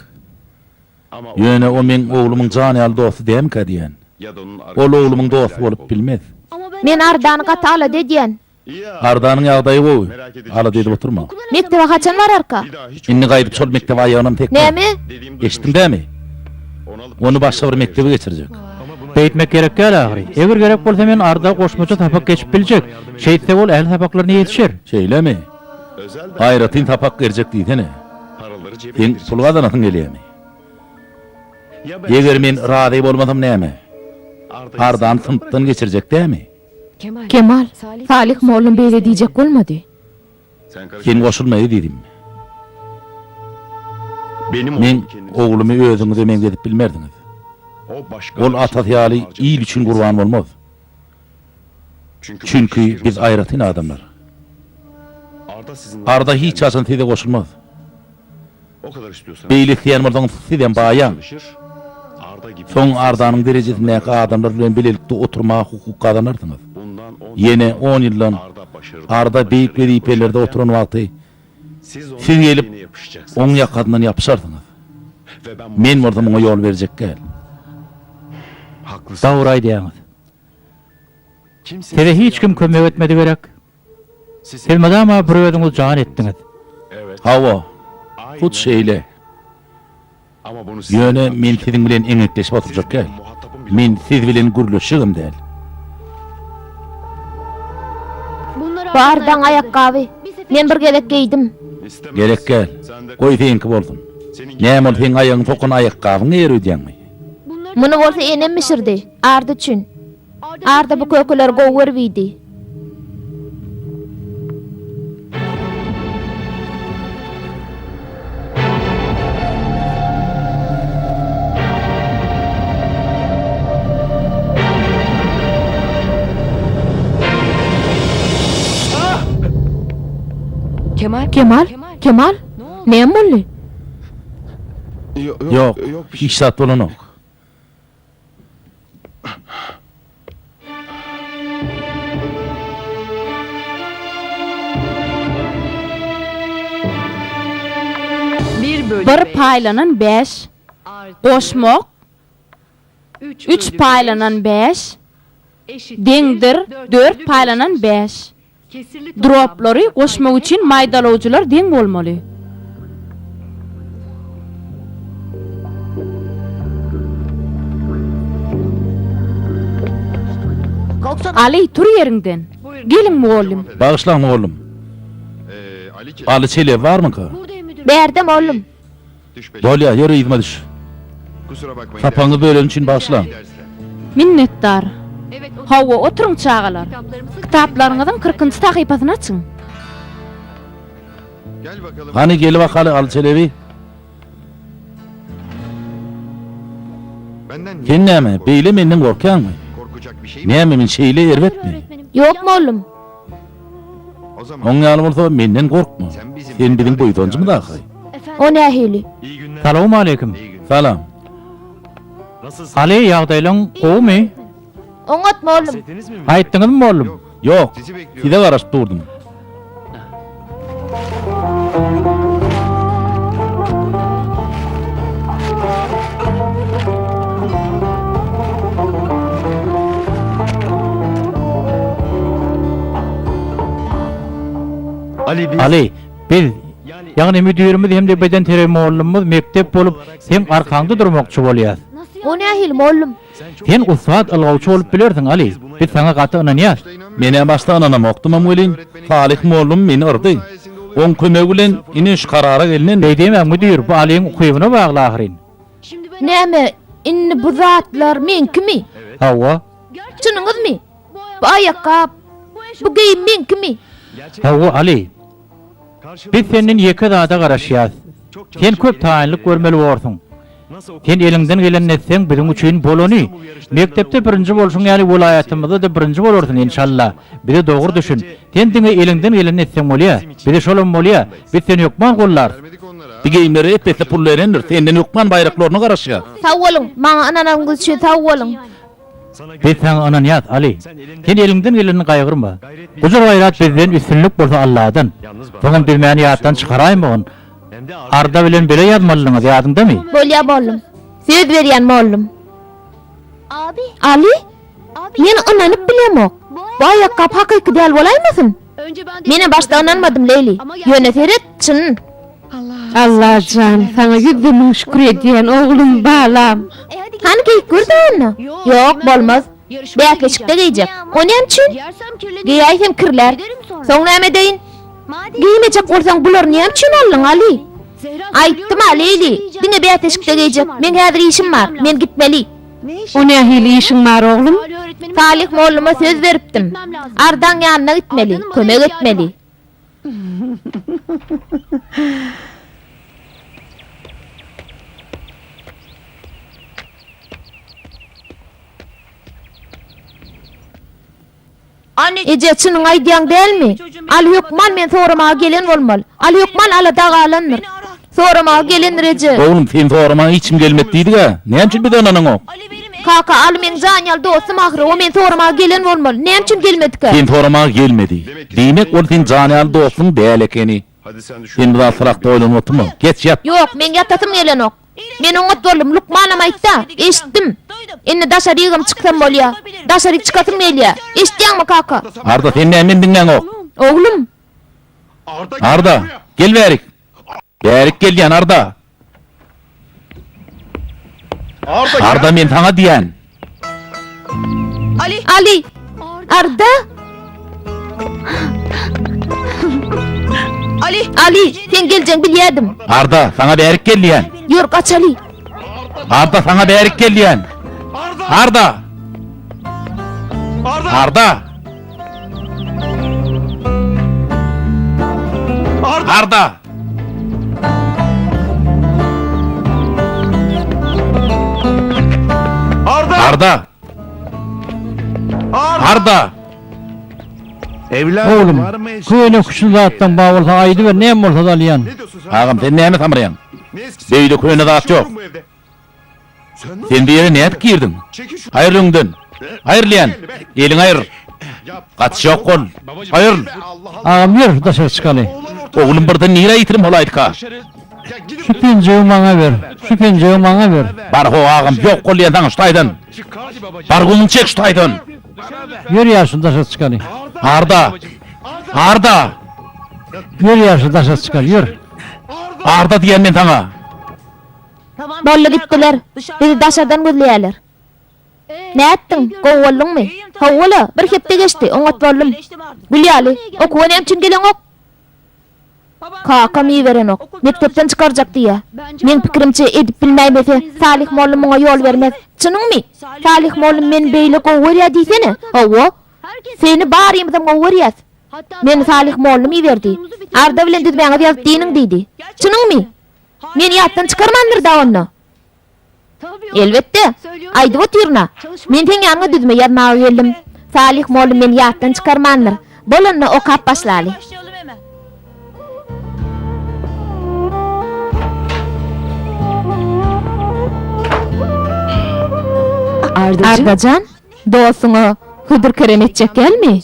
Ýöne o meň oglumyň jan ýaly dosty dälmikä diýýän. Ol oglumyň dosty bolup bilmez. Men Ardany gaty alada edýän. Ardanyň ýagdaýy gowy. Alada edip oturma. Mekdebe haçan bararka? Indi gaýdyp şol mekdebe aýagynam sekmez. Näme? Eşitdiň dämi? Ony başga bir mekdebe geçirjek. Beýtmek gerek däl ahyry. Eger gerek bolsa men Arda goşmaça sapak geçip biljek. Şeýtse ol ähli sapaklaryna ýetişer. Şeýlemi? Aýratyn sapak berjek diýsene. Seň pul gazanasyň gelýämi? Eger men razy bolmasam näme? Ardany synpdan geçirjek dämi? Kemal, Salyh mollum beýle diýjek bolmady. Sen goşulma ezizim. Meň oglumy özüňize meňzedip bilmersiňiz. Ol atasy ýaly il üçin gurban bolmaz. Çünki biz aýratyn adamlar. Arda hiç haçan size goşulmaz. Beýle isleýän bolsaňyz sizem baýaň. Soň Ardanyň derejesindäki adamlar bilen bilelikde oturmaga hukuk gazanarsyňyz. Ýene on ýyldan Arda beýik wezipelerde oturan wagty siz gelip oň ýakasyndan ýapyşarsyňyz. Men bolsa muňa ýol berjek däl. Dogry aýdýaňyz. Size hiç kim kömek etmedi gerek? Siz mydama bir özüňiz jan etdiňiz. Hawa, hut şeýle. Ýöne men siziň bilen eňekleşip oturjak däl. Men siz bilen gürleşjegem däl. Bu Ardaň aýakgaby. Men bir gezek geýdim. Gerek däl. Goý seňki bolsun. Näme ol seň aýagyňy sokan aýakgabyňy geýer öýdýäňmi? Muny bolsa enem bişirdi. Arda üçin. Arda bu kökeleri gowy görüp iýdi. Kemal, Kemal, näme boldy? Ýok, hiç zat bolanok. Bir paýlanan bäş goşmak üç paýlanan bäş deňdir dört paýlanan bäş. Droblary goşmak üçin maýdalawjylar deň bolmaly. Aly, tur ýeriňden. Geliň, mugallym. Bagyşlaň, mugallym. Aly Çelebi barmyka? Bärde mollum. Bolýa, ýör yzyma düş. Sapagyňyzy bölenim üçin bagyşlaň. Minnetdar. Hawa, oturyň çagalar. Kitaplaryňyzyň kyrkynjy sahypasyny açyň. Hany gel bakaly Aly Çelebi. Sen näme, beýle menden gorkýaňmy? Näme men şeýle erbetmi? Ýok mollum. Oň ýaly bolsa menden gorkma. Sen biziň buýsanjymyz ahyry. O nähili? Salowmaleýkim. Salam. Aly, ýagdaýlaň gowumy? Oňat mollum. Gaýtdyňyzmy mollum? Ýok, size garaşyp durdum. Aly, biz, ýagny müdirimiz hem-de bedenterbiýe mollumymyz mekdep bolup, seň arkaňda durmakçy bolýas. O nähili mollum? Sen ussat ylgawçy bolup bilersiň, Aly. Biz saňa gaty ynanýas. Men-ä başda ynanamokdymam welin, Salyh mollum meni yrdy. Oň kömegi bilen ine şu karara gelnen. Beý diýmäň, müdir, bu Alyň ukybyna bagly ahyryn. Näme, indi bu zatlar meňkimi? Hawa. Çynyňyzmy? Bu aýakgap, bu geýim meňkimi? Hawa, Aly. Biz senden ýeke zada garaşýas. Sen köp taýynlyk görmeli borsuň. Sen eliňden gelenini etseň, biziň üçin bolany. Mekdepde birinji bolşuň ýaly welaýatymyzda-da birinji bolarsyň, enşalla. Bize dogry düşün. Sen diňe eliňden gelenini etseň bolýa. Bize şolam bolýa. Biz seni hökman gollarys. Bu geýimlere ep-esli pul berendir. Senden hökman baýraklaryna garaşýas. Sag boluň, maňa ynananyňyz üçin sag boluň. Biz saňa ynanýas, Aly. Sen eliňden gelenini gaýgyrma. Gujur-gaýrat bizden, üstünlik bolsa Alladan. Soňam düzmäni ýatdan çykaraýmagyn. Arda bilen bile ýazmalydyňyz, ýadyňdamy? Bolýa mollum. Söz berýän mollum. Aly, men ynanyp bilemok. Bu aýakgap hakyky däl bolaýmasyn? Menem başda ynanmadym, Leýli. Ýöne seret, çyn. Allajan, saňa ýüzde müň şükür edýän, oglum, balam. Hany geýip gör-de onda. Ýok, bolmaz. Bäsleşikde geýjek. O näme üçin? Geýäýsem kirlär. Soň näme edeýin? Geýmejek bolsaň bulary näme üçin aldyň, Aly? Aýtdym-a, Leýli, diňe bäsleşikde geýjek. Meň häzir işim bar. Men gitmeli. O nähili işiň bar, oglum? Salyh molluma söz beripdim. Ardaň ýanyna gitmeli, kömek etmeli. Eje, çynyňy aýdýaň dälmi? Aly hökman meni soramaga gelen bolmaly. Aly hökman alada galandyr. Soramaga gelendir eje. Oglum, seni soramaga hiç kim gelmedi diýdik-ä. Näme üçin bize ynanyňok? Kaka, Aly meň jan ýaly dostum ahyry. O meni soramaga gelen bolmaly. Näme üçin gelmedikä? Seni soramaga gelmedi. Diýmek, ol seň jan ýaly dostuň däl ekeni. Sen bu zatlar hakda oýlanyp oturma. Geç, ýat. Ýok, meň ýatasym gelenok. Men oňat boldum, lukmanam aýtda, eşitdim. Indi daşarygam çyksam bolýa. Daşaryk çykasym gelýä. Eşitýäňmi, kaka? Arda, sen näme meni diňläňok? Oglum! Arda, gel bärik. Bärik gel diýän, Arda! Arda, men saňa diýän. Aly! Arda! Ali! Ali, sen geljegiňi bilýärdim. Arda, saňa bärik gel diýän. Ýör, gaçaly. Arda, saňa bärik gel diýän. Arda! Arda! Arda! Arda! Arda! Oglum, köne küşün zatlaň bar bolsa aýdyber, näme bolsa-da alýan. Agam, sen näme samraýaň? Beýle köne zat ýok. Sen bu ýere nädip girdiň? Aýryl öňden! Aýryl diýýän! Eliňi aýyr! Gaçyş ýok bol! Aýryl! Agam, ýör, daşary çykaly. Oglum birden nirä ýitirim bolaýdyka? Şu penjegi maňa ber, şu penjegi maňa ber. Bar ho agam, ýok bol diýen saňa şu taýdan! Bar gumuňy çek şu taýdan! Ýör ýaşuly daşary çykaly. Arda! Arda! Ýör ýaşuly daşary çykaly, ýör. Arda diýen men saňa! Boldy gitdiler. Bizi daşardan gözleýärler. Nätdiň, gowy bolduňmy? Hawa-la, bir hepde geçdi, oňat boldum. Gül ýaly, okuwa näme üçin geleňok? Kakam iberenok. Mekdepden çykarjak diýýä. Meň pikirimçe, edip bilmäýmese, Salyh mollum muňa ýol bermez. Çynyňmy? Salyh mollum meni beýle gowy görýä diýsene. Hawa. Seni barymyzam gowy görýäs. Meni Salyh mollum iberdi. Arda bilen düzmäňizi ýazyp dynyň diýdi. Çynyňmy? Meni ýatdan çykarmandyr-da onda. Elbetde. Aýdyp otyryn-a. Men seň ýanyňa düzme ýazmaga geldim. Salyh mollum meni ýatdan çykarmandyr. Bol onda okap başlaly. Ardajan, dostuňa hödür-kerem etjek dälmi?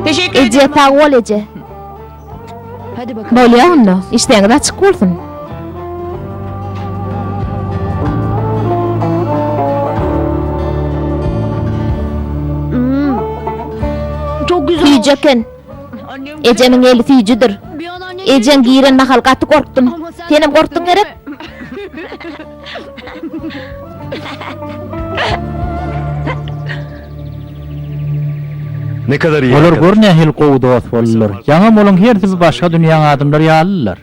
Eje, sag bol eje. Bolýa onda, işdäňiz açyk bolsun. Süýji eken. Ejemiň eli süýjüdir. Ejeň giren mahal gaty gorkdum. Senem gorkduň gerek? Olar gör nähili gowy dost boldular. Ýaňam olaň hersi bir başga dünýäň adamlary ýalydylar.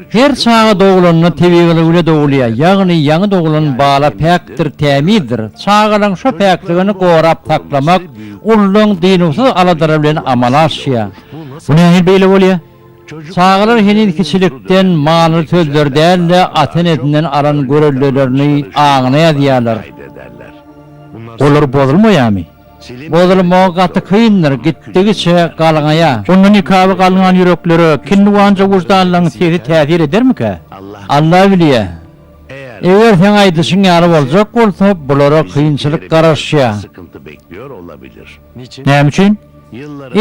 Her çaga dogulanda tebigylygy bile dogulýar, ýagny ýaňy dogulan bala päkdir, tämizdir. Çagalaň şo päkligini gorap saklamak ululaň dynuwsyz aladalary bilen amala aşýar. Bu nähili beýle bolýar? Çagalar heniz kiçilikden manyly sözleri däl-de, ata-enesinden alan göreldelerini aňyna ýazýarlar. Olar bozulmaýarmy? Bozulmagy gaty kyndyr, gitdigiçe galňaýar. Onda nikaby galňan ýüreklere kinniwanja wyždanlaryň sesi täsir edermikä? Alla bilýär. Eger seň aýdyşyň ýaly boljak bolsa, bulara kynçylyk garaşýar. Näme üçin?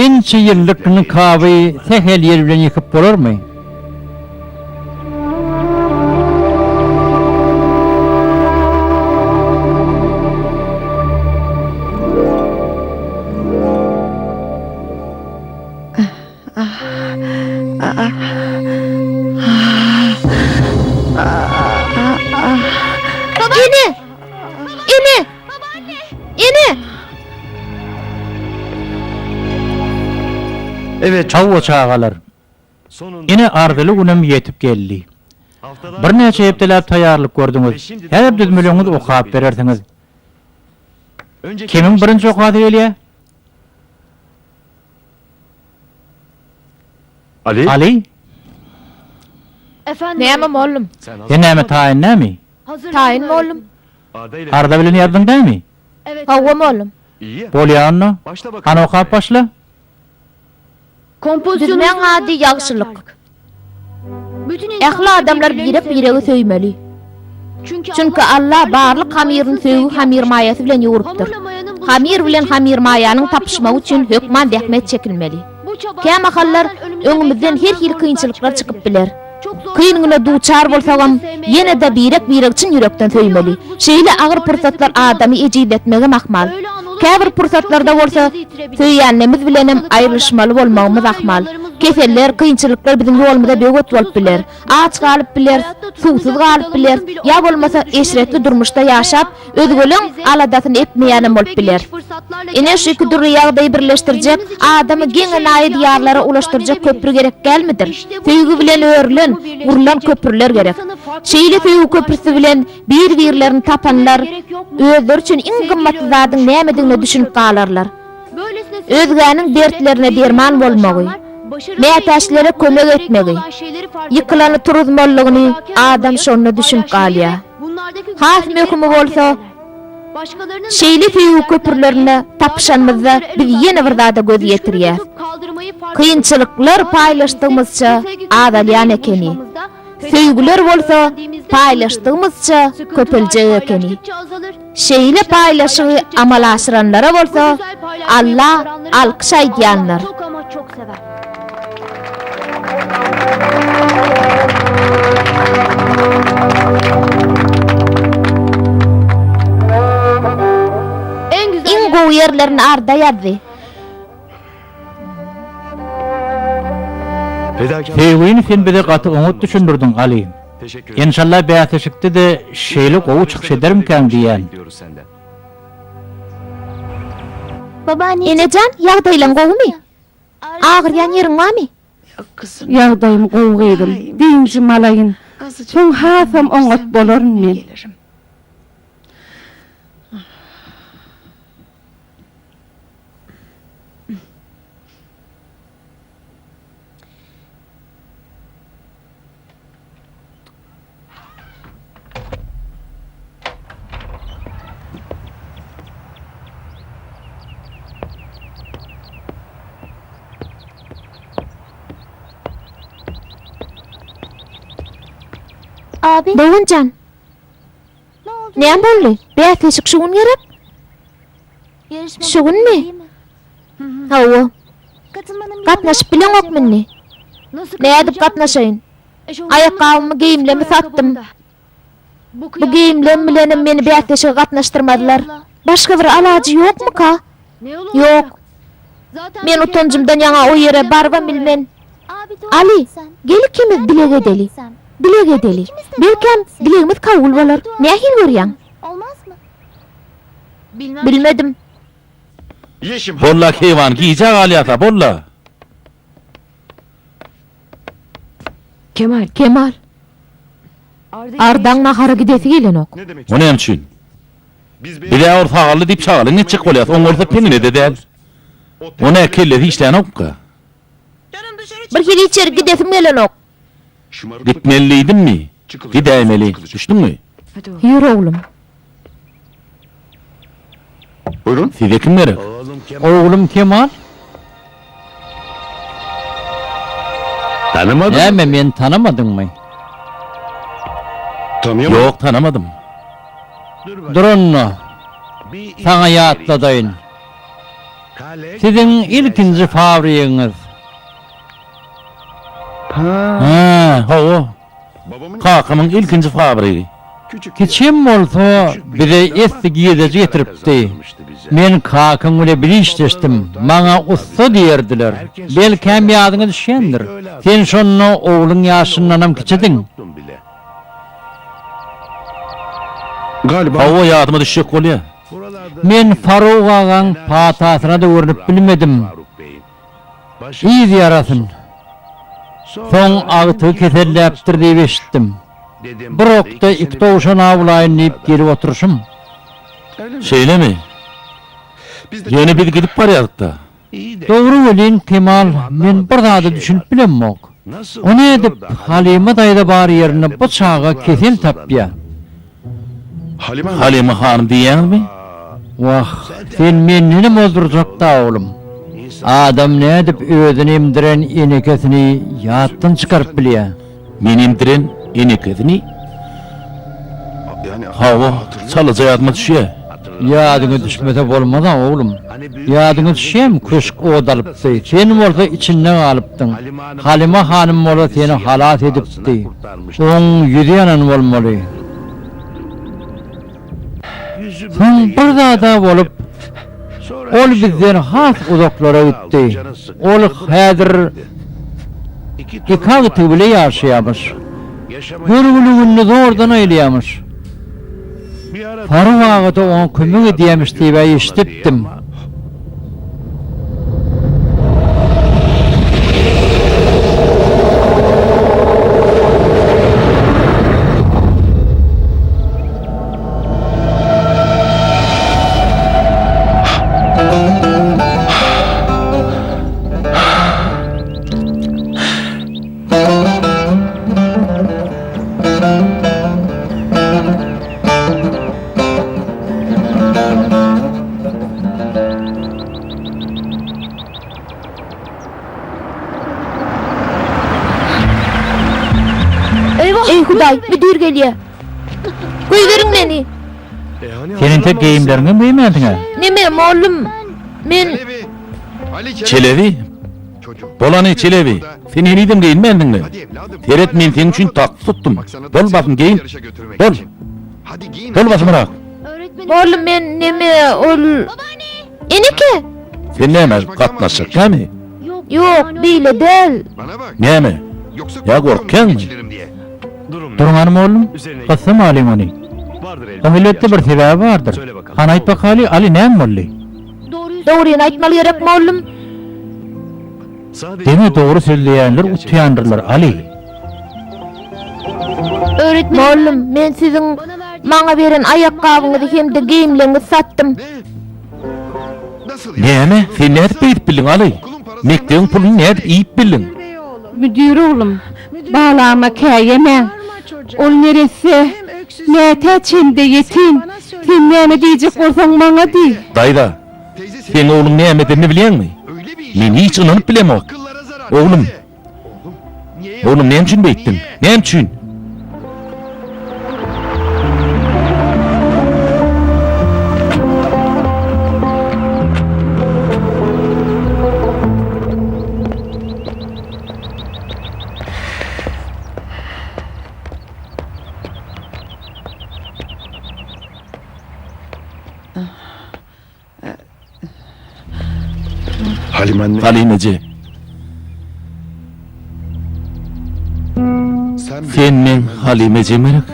Ençe ýyllyk nikaby sähel ýel bilen ýykyp bolarmy? Ene! Ene! Ene! Hawa çagalar. Ine arzyly günem ýetip geldi. Birnäçe hepdeläp taýýarlyk gördüňiz. Häzir düzmeleriňizi okap berersiňiz. Kimiň birinji okasy gelýär? Ali? Näme mollum? Sen näme taýyn dämi? Taýyn mollum. Arda bilen ýazdyň dämi? Hawa mollum. Bolýa onda. Hany okap başla. Düzmäň ady ýagşylyk. Ähli adamlar birek-biregi söýmeli. Çünki Alla barlyk hamyryny söýgi hamyrmaýasy bilen ýugurupdyr. Hamyr bilen hamyrmaýanyň tapyşmagy üçin hökman zähmet çekilmeli. Kämahallar öňümizden her hili kynçylyklar çykyp biler. Kyn güne duçar bolsagam, ýene-de birek-biregi çyn ýürekden söýmeli. Şeýle agyr pursatlar adamy ejizletmegem ahmal. Käbir pursatlarda bolsa, söýýänlerimiz bilenem aýrylyşmaly bolmagymyz ahmal. Keseller, kynçylyklar biziň ýolumyza böwet bolup biler. Aç galyp bileris, suwsuz galyp bileris, ýa bolmasa eşretli durmuşda ýaşap, özgeleň aladasyny etmeýänem bolup bileris. Ine şu iki dürli ýagdaýy birleşdirjek, adamy geň-enaýy diýarlara ulaşdyrjak köpri gerek dälmidir? Söýgi bilen örülen, gurlan köprüler gerek. Şeýle söýgi köprüsi bilen bir-birlerini tapanlar özleri üçin iň gymmatly zadyň nämedigine düşünip galarlar. Özgäniň dertlerine derman bolmagy, mätäçlere kömek etmegi, ýykylany turuzmalydygyny adam şonda düşünip galýar. Has möhümi bolsa, şeýle söýgi köprülerinde tapyşanymyzda biz ýene bir zada göz ýetirýäs. Kynçylyklar paýlaşdygymyzça azalýan ekeni. Söýgüler bolsa paýlaşdygymyzça köpeljek ekeni. Şeýle paýlaşygy amala aşyranlara bolsa Alla alkyş aýdýandyr. Iň gowy ýerlerini Arda ýazdy. Söýgini sen bize gaty oňat düşündirdiň, Aly. Enşalla bäsleşikde-de şeýle gowy çykyş edermikäň diýýän. Enejan, ýagdaýlaň gowumy? Agyrýan ýeriň barmy? Ýagdaýym gowy gyzym. Dynjym alaýyn. Soň hasam oňat bolaryn men. Dogan jan. Näme boldy? Bäsleşik şu gün gerek? Şu günmi? Hawa. Gatnaşyp bileňokmy indi? Nädip gatnaşaýyn? Aýakgabymy, geýimlerimi satdym. Bu geýimlerim bilenem meni bäsleşige gatnaşdyrmazlar. Başga bir alajy ýokmuka? Ýok. Men utanjymdan ýaňa o ýere barybam bilmen. Aly, gel ikimiz dileg edeli. Dileg edeli. Belkäm, dilegimiz kabul bolar. Nähili görýäň? Bilmedim. Bolla keýwan, gijä galýas-a, bolla! Kemal. Kemal. Ardaň nahara gidesi gelenok. O näme üçin? Biz-ä ol sagally diýip şagalyň etjek bolýas, oň bolsa piňine-de däl. O nä, kellesi işlänokmyka? Bir hili içeri gidesim gelenok. Gitmeli diýdimmi? Gidäýmeli. Düşdüňmi? Ýör oglum. Size kim gerek? Oglum Kemal. Näme, meni tanamadyňmy? Ýok, tanamadym. Dur onda, saňa ýatladaýyn. Siziň ilkinji fabrigiňiz. Hä, hawa. Kakamyň ilkinji fabrigi. Kiçem bolsa, bize esli girdeji getiripdi. Men kakaň bile bir işdeşdim. Maňa ussa diýerdiler. Belkäm ýadyňa düşýändir. Sen şonda ogluň ýaşyndanam kiçidiň. Hawa, ýadyma düşjek bolýa. Men Faruk agaň patasyna-da görnüp bilmedim. Yz ýarasyn. Soň agtygy keselläpdir diýip eşitdim. Bir okda iki towşan awlaýyn diýip gelip oturyşym. Şeýlemi? Ýöne biz gidip barýardyk-da. Dogry welin, Kemal, men bir zada düşünip bilemok. O nädip Halyma daýza bar ýerinde bu çaga kesel tapýa? Halyma hanym diýýäňizmi? Wah, sen mendenem ozdurjak-da, oglum. Adam nädip özüni emdiren enekesini ýatdan çykaryp bilýä? Meni emdiren enekesini? Hawa, çalaja ýadyma düşýä. Ýadyňa düşmese bolmaz-a, oglum. Ýadyňa düşýämi, köşk ot alypdy, sen bolsa içinde galypdyň. Halyma hanym bolsa seni halas edipdi. Oň ýüzi ýanan bolmaly. Soň bir zad-a bolup, ol bizden has uzaklara gitdi. Ol häzir iki agtygy bile ýaşaýamyş. Görgüli gününi zordan aýlaýamyş. Faruk aga-da oňa kömek edýämiş diýib-ä eşidipdim. Eý, Hudaý, müdir gelýär. Goýberiň meni. Sen entek geýimleriňem geýmänsiň-ä. Neme, mollum, men... Çelebi, Bolany, Çelebi, sen henizem geýinmändiňmi? Seret, men seň üçin taksi tutdum. Bol basym geýin. Bol. Bol basymrak. Mollum, men neme, ol... Eneke! Sen näme, gatnaşjak dälmi? Ýok, beýle däl. Näme? Ýa gorkýaňmy? Duruň hany mollum, gyssamalyň ony. Oň elbetde bir sebäbi bardyr. Hany aýt bakaly, Aly näme boldy? Dogryny aýtmaly gerek mollum. Diňe dogry sözleýänler utýandyrlar, Aly. Mollum, men siziň maňa beren aýakgabyňyzy hem-de geýimleriňizi satdym. Näme? Sen nädip beýdip bildiň, Aly? Mekdebiň puluny nädip iýip bildiň? Müdir oglum, balama käýemäň. Ol neresse mätäç hem-de ýetim. Sen näme diýjek bolsaň maňa diý. Daýza, seň ogluň näme edenini bilýäňmi? Men hiç ynanyp bilemok. Oglum, Oglum näme üçin beýtdiň? Näme üçin? Halim eje. Sen meň Halim ejem gerek.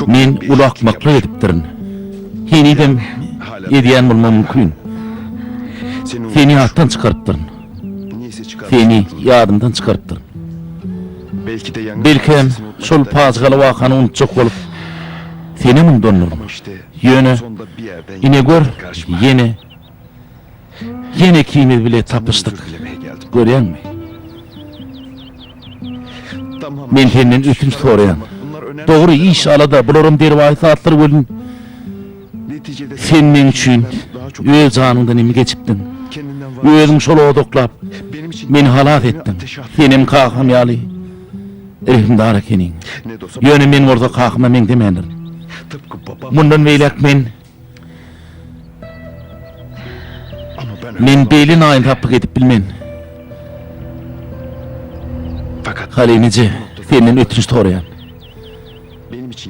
Men uly akmaklyk edipdirin. Henizem edýän bolmagym mümkin. Seni ýatdan çykarypdyryn. Seni ýadymdan çykarypdyryn. Belkem, şol pajygaly wakany unutjak bolup, senem unudandyryn. Ýöne, ine gör, ýene, ýene ikimiz bile tapyşdyk. Görýäňmi? Men senden ötünç soraýan. Dogry, iş, alada, bularam derwaýys zatlar welin, Sen meň üçin öz janyňdan imi geçipdiň. Özüň şol oda oklap, meni halas etdiň. Senem kakam ýaly rehimdar ekeniň. Ýöne men bolsa kakama meňzemändirin. Mundan beýläk men Men beýle naýynsaplyk edip bilmen. Halim eje, senden ötünç soraýan.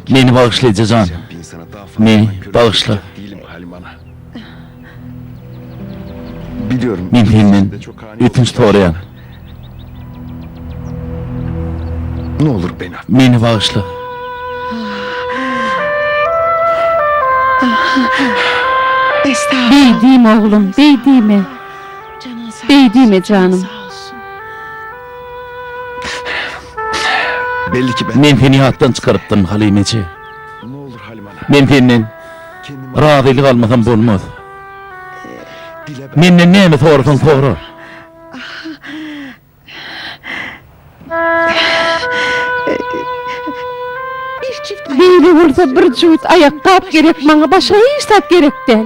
Meni bagyşla eje jan. Meni bagyşla. Men senden ötünç soraýan. Meni bagyşla. Beý diýme oglum, beý diýme. Beý diýme janym. Men seni ýatdan çykarypdyryn, Halyma eje. Men senden razylyk almasam bolmaz. Menden näme sorasaň sora. Beýle bolsa bir jübüt aýakgap gerek maňa başga hiç zat gerek däl.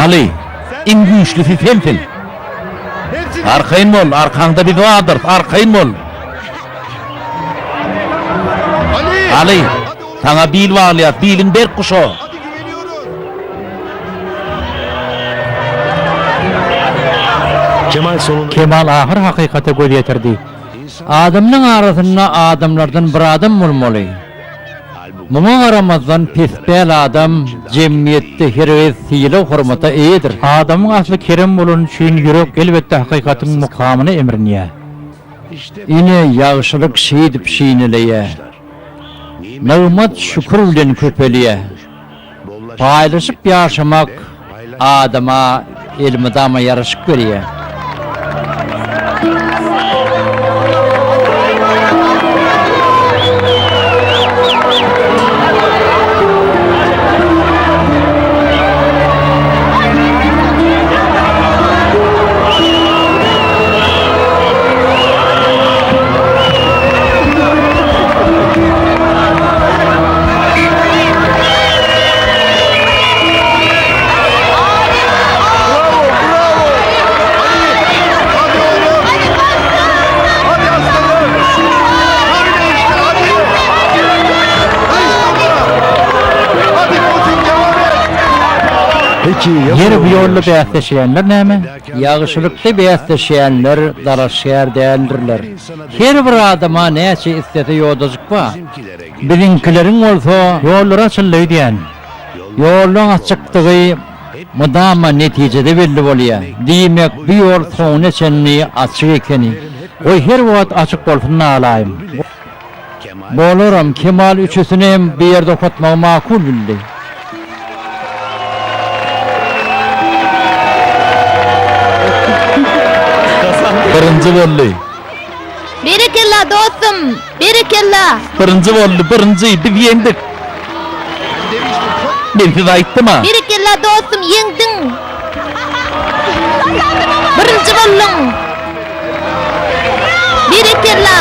Aly, iň güýçlüsi sensiň. Arkaýyn bol, arkaňda biz bardyrys, arkaýyn bol. Aly, saňa bil baglaýas, biliň berk guşa. Kemal ahyr hakykata göz ýetirdi. Adamlaň arasynda adamlardan bir adam bolmaly. Muňa garamazdan pespäl adam jemgyýetde hergiz sylag-hormata eýedir. Adamyň asly kerem bolany üçin ýürek elbetde hakykatyň mukamyna emrinýär. Ine, ýagşylyk şeýdip şineleýär. Nygmat şükür bilen köpelýär. Paýlaşyp ýaşamak adama elmydama ýaraşyk berýär. Ýeri bu ýolda bäsleşýänler näme? Ýagşylykda bäsleşýänler dalaşgär däldirler. Her bir adama näçe islese ýodajyk bar. Biziňkileriň bolsa. Ýollary açyldy öýdýän. Ýoluň açykdygy mydama netijede belli bolýar. Diýmek, bu ýol soňuna çenli açyk ekeni. Goý her wagt açyk bolsun nalaýym. Bolaram, Kemal üçüsini hem bu ýerde okatmagy makul bildi. Birinji boldy. Berekella, dostum! Berekella! Birinji boldy, birinji! Biz ýeňdik! Men size aýtdym-a! Berekella, dostum, ýeňdiň! Birinji bolduň! Berekella!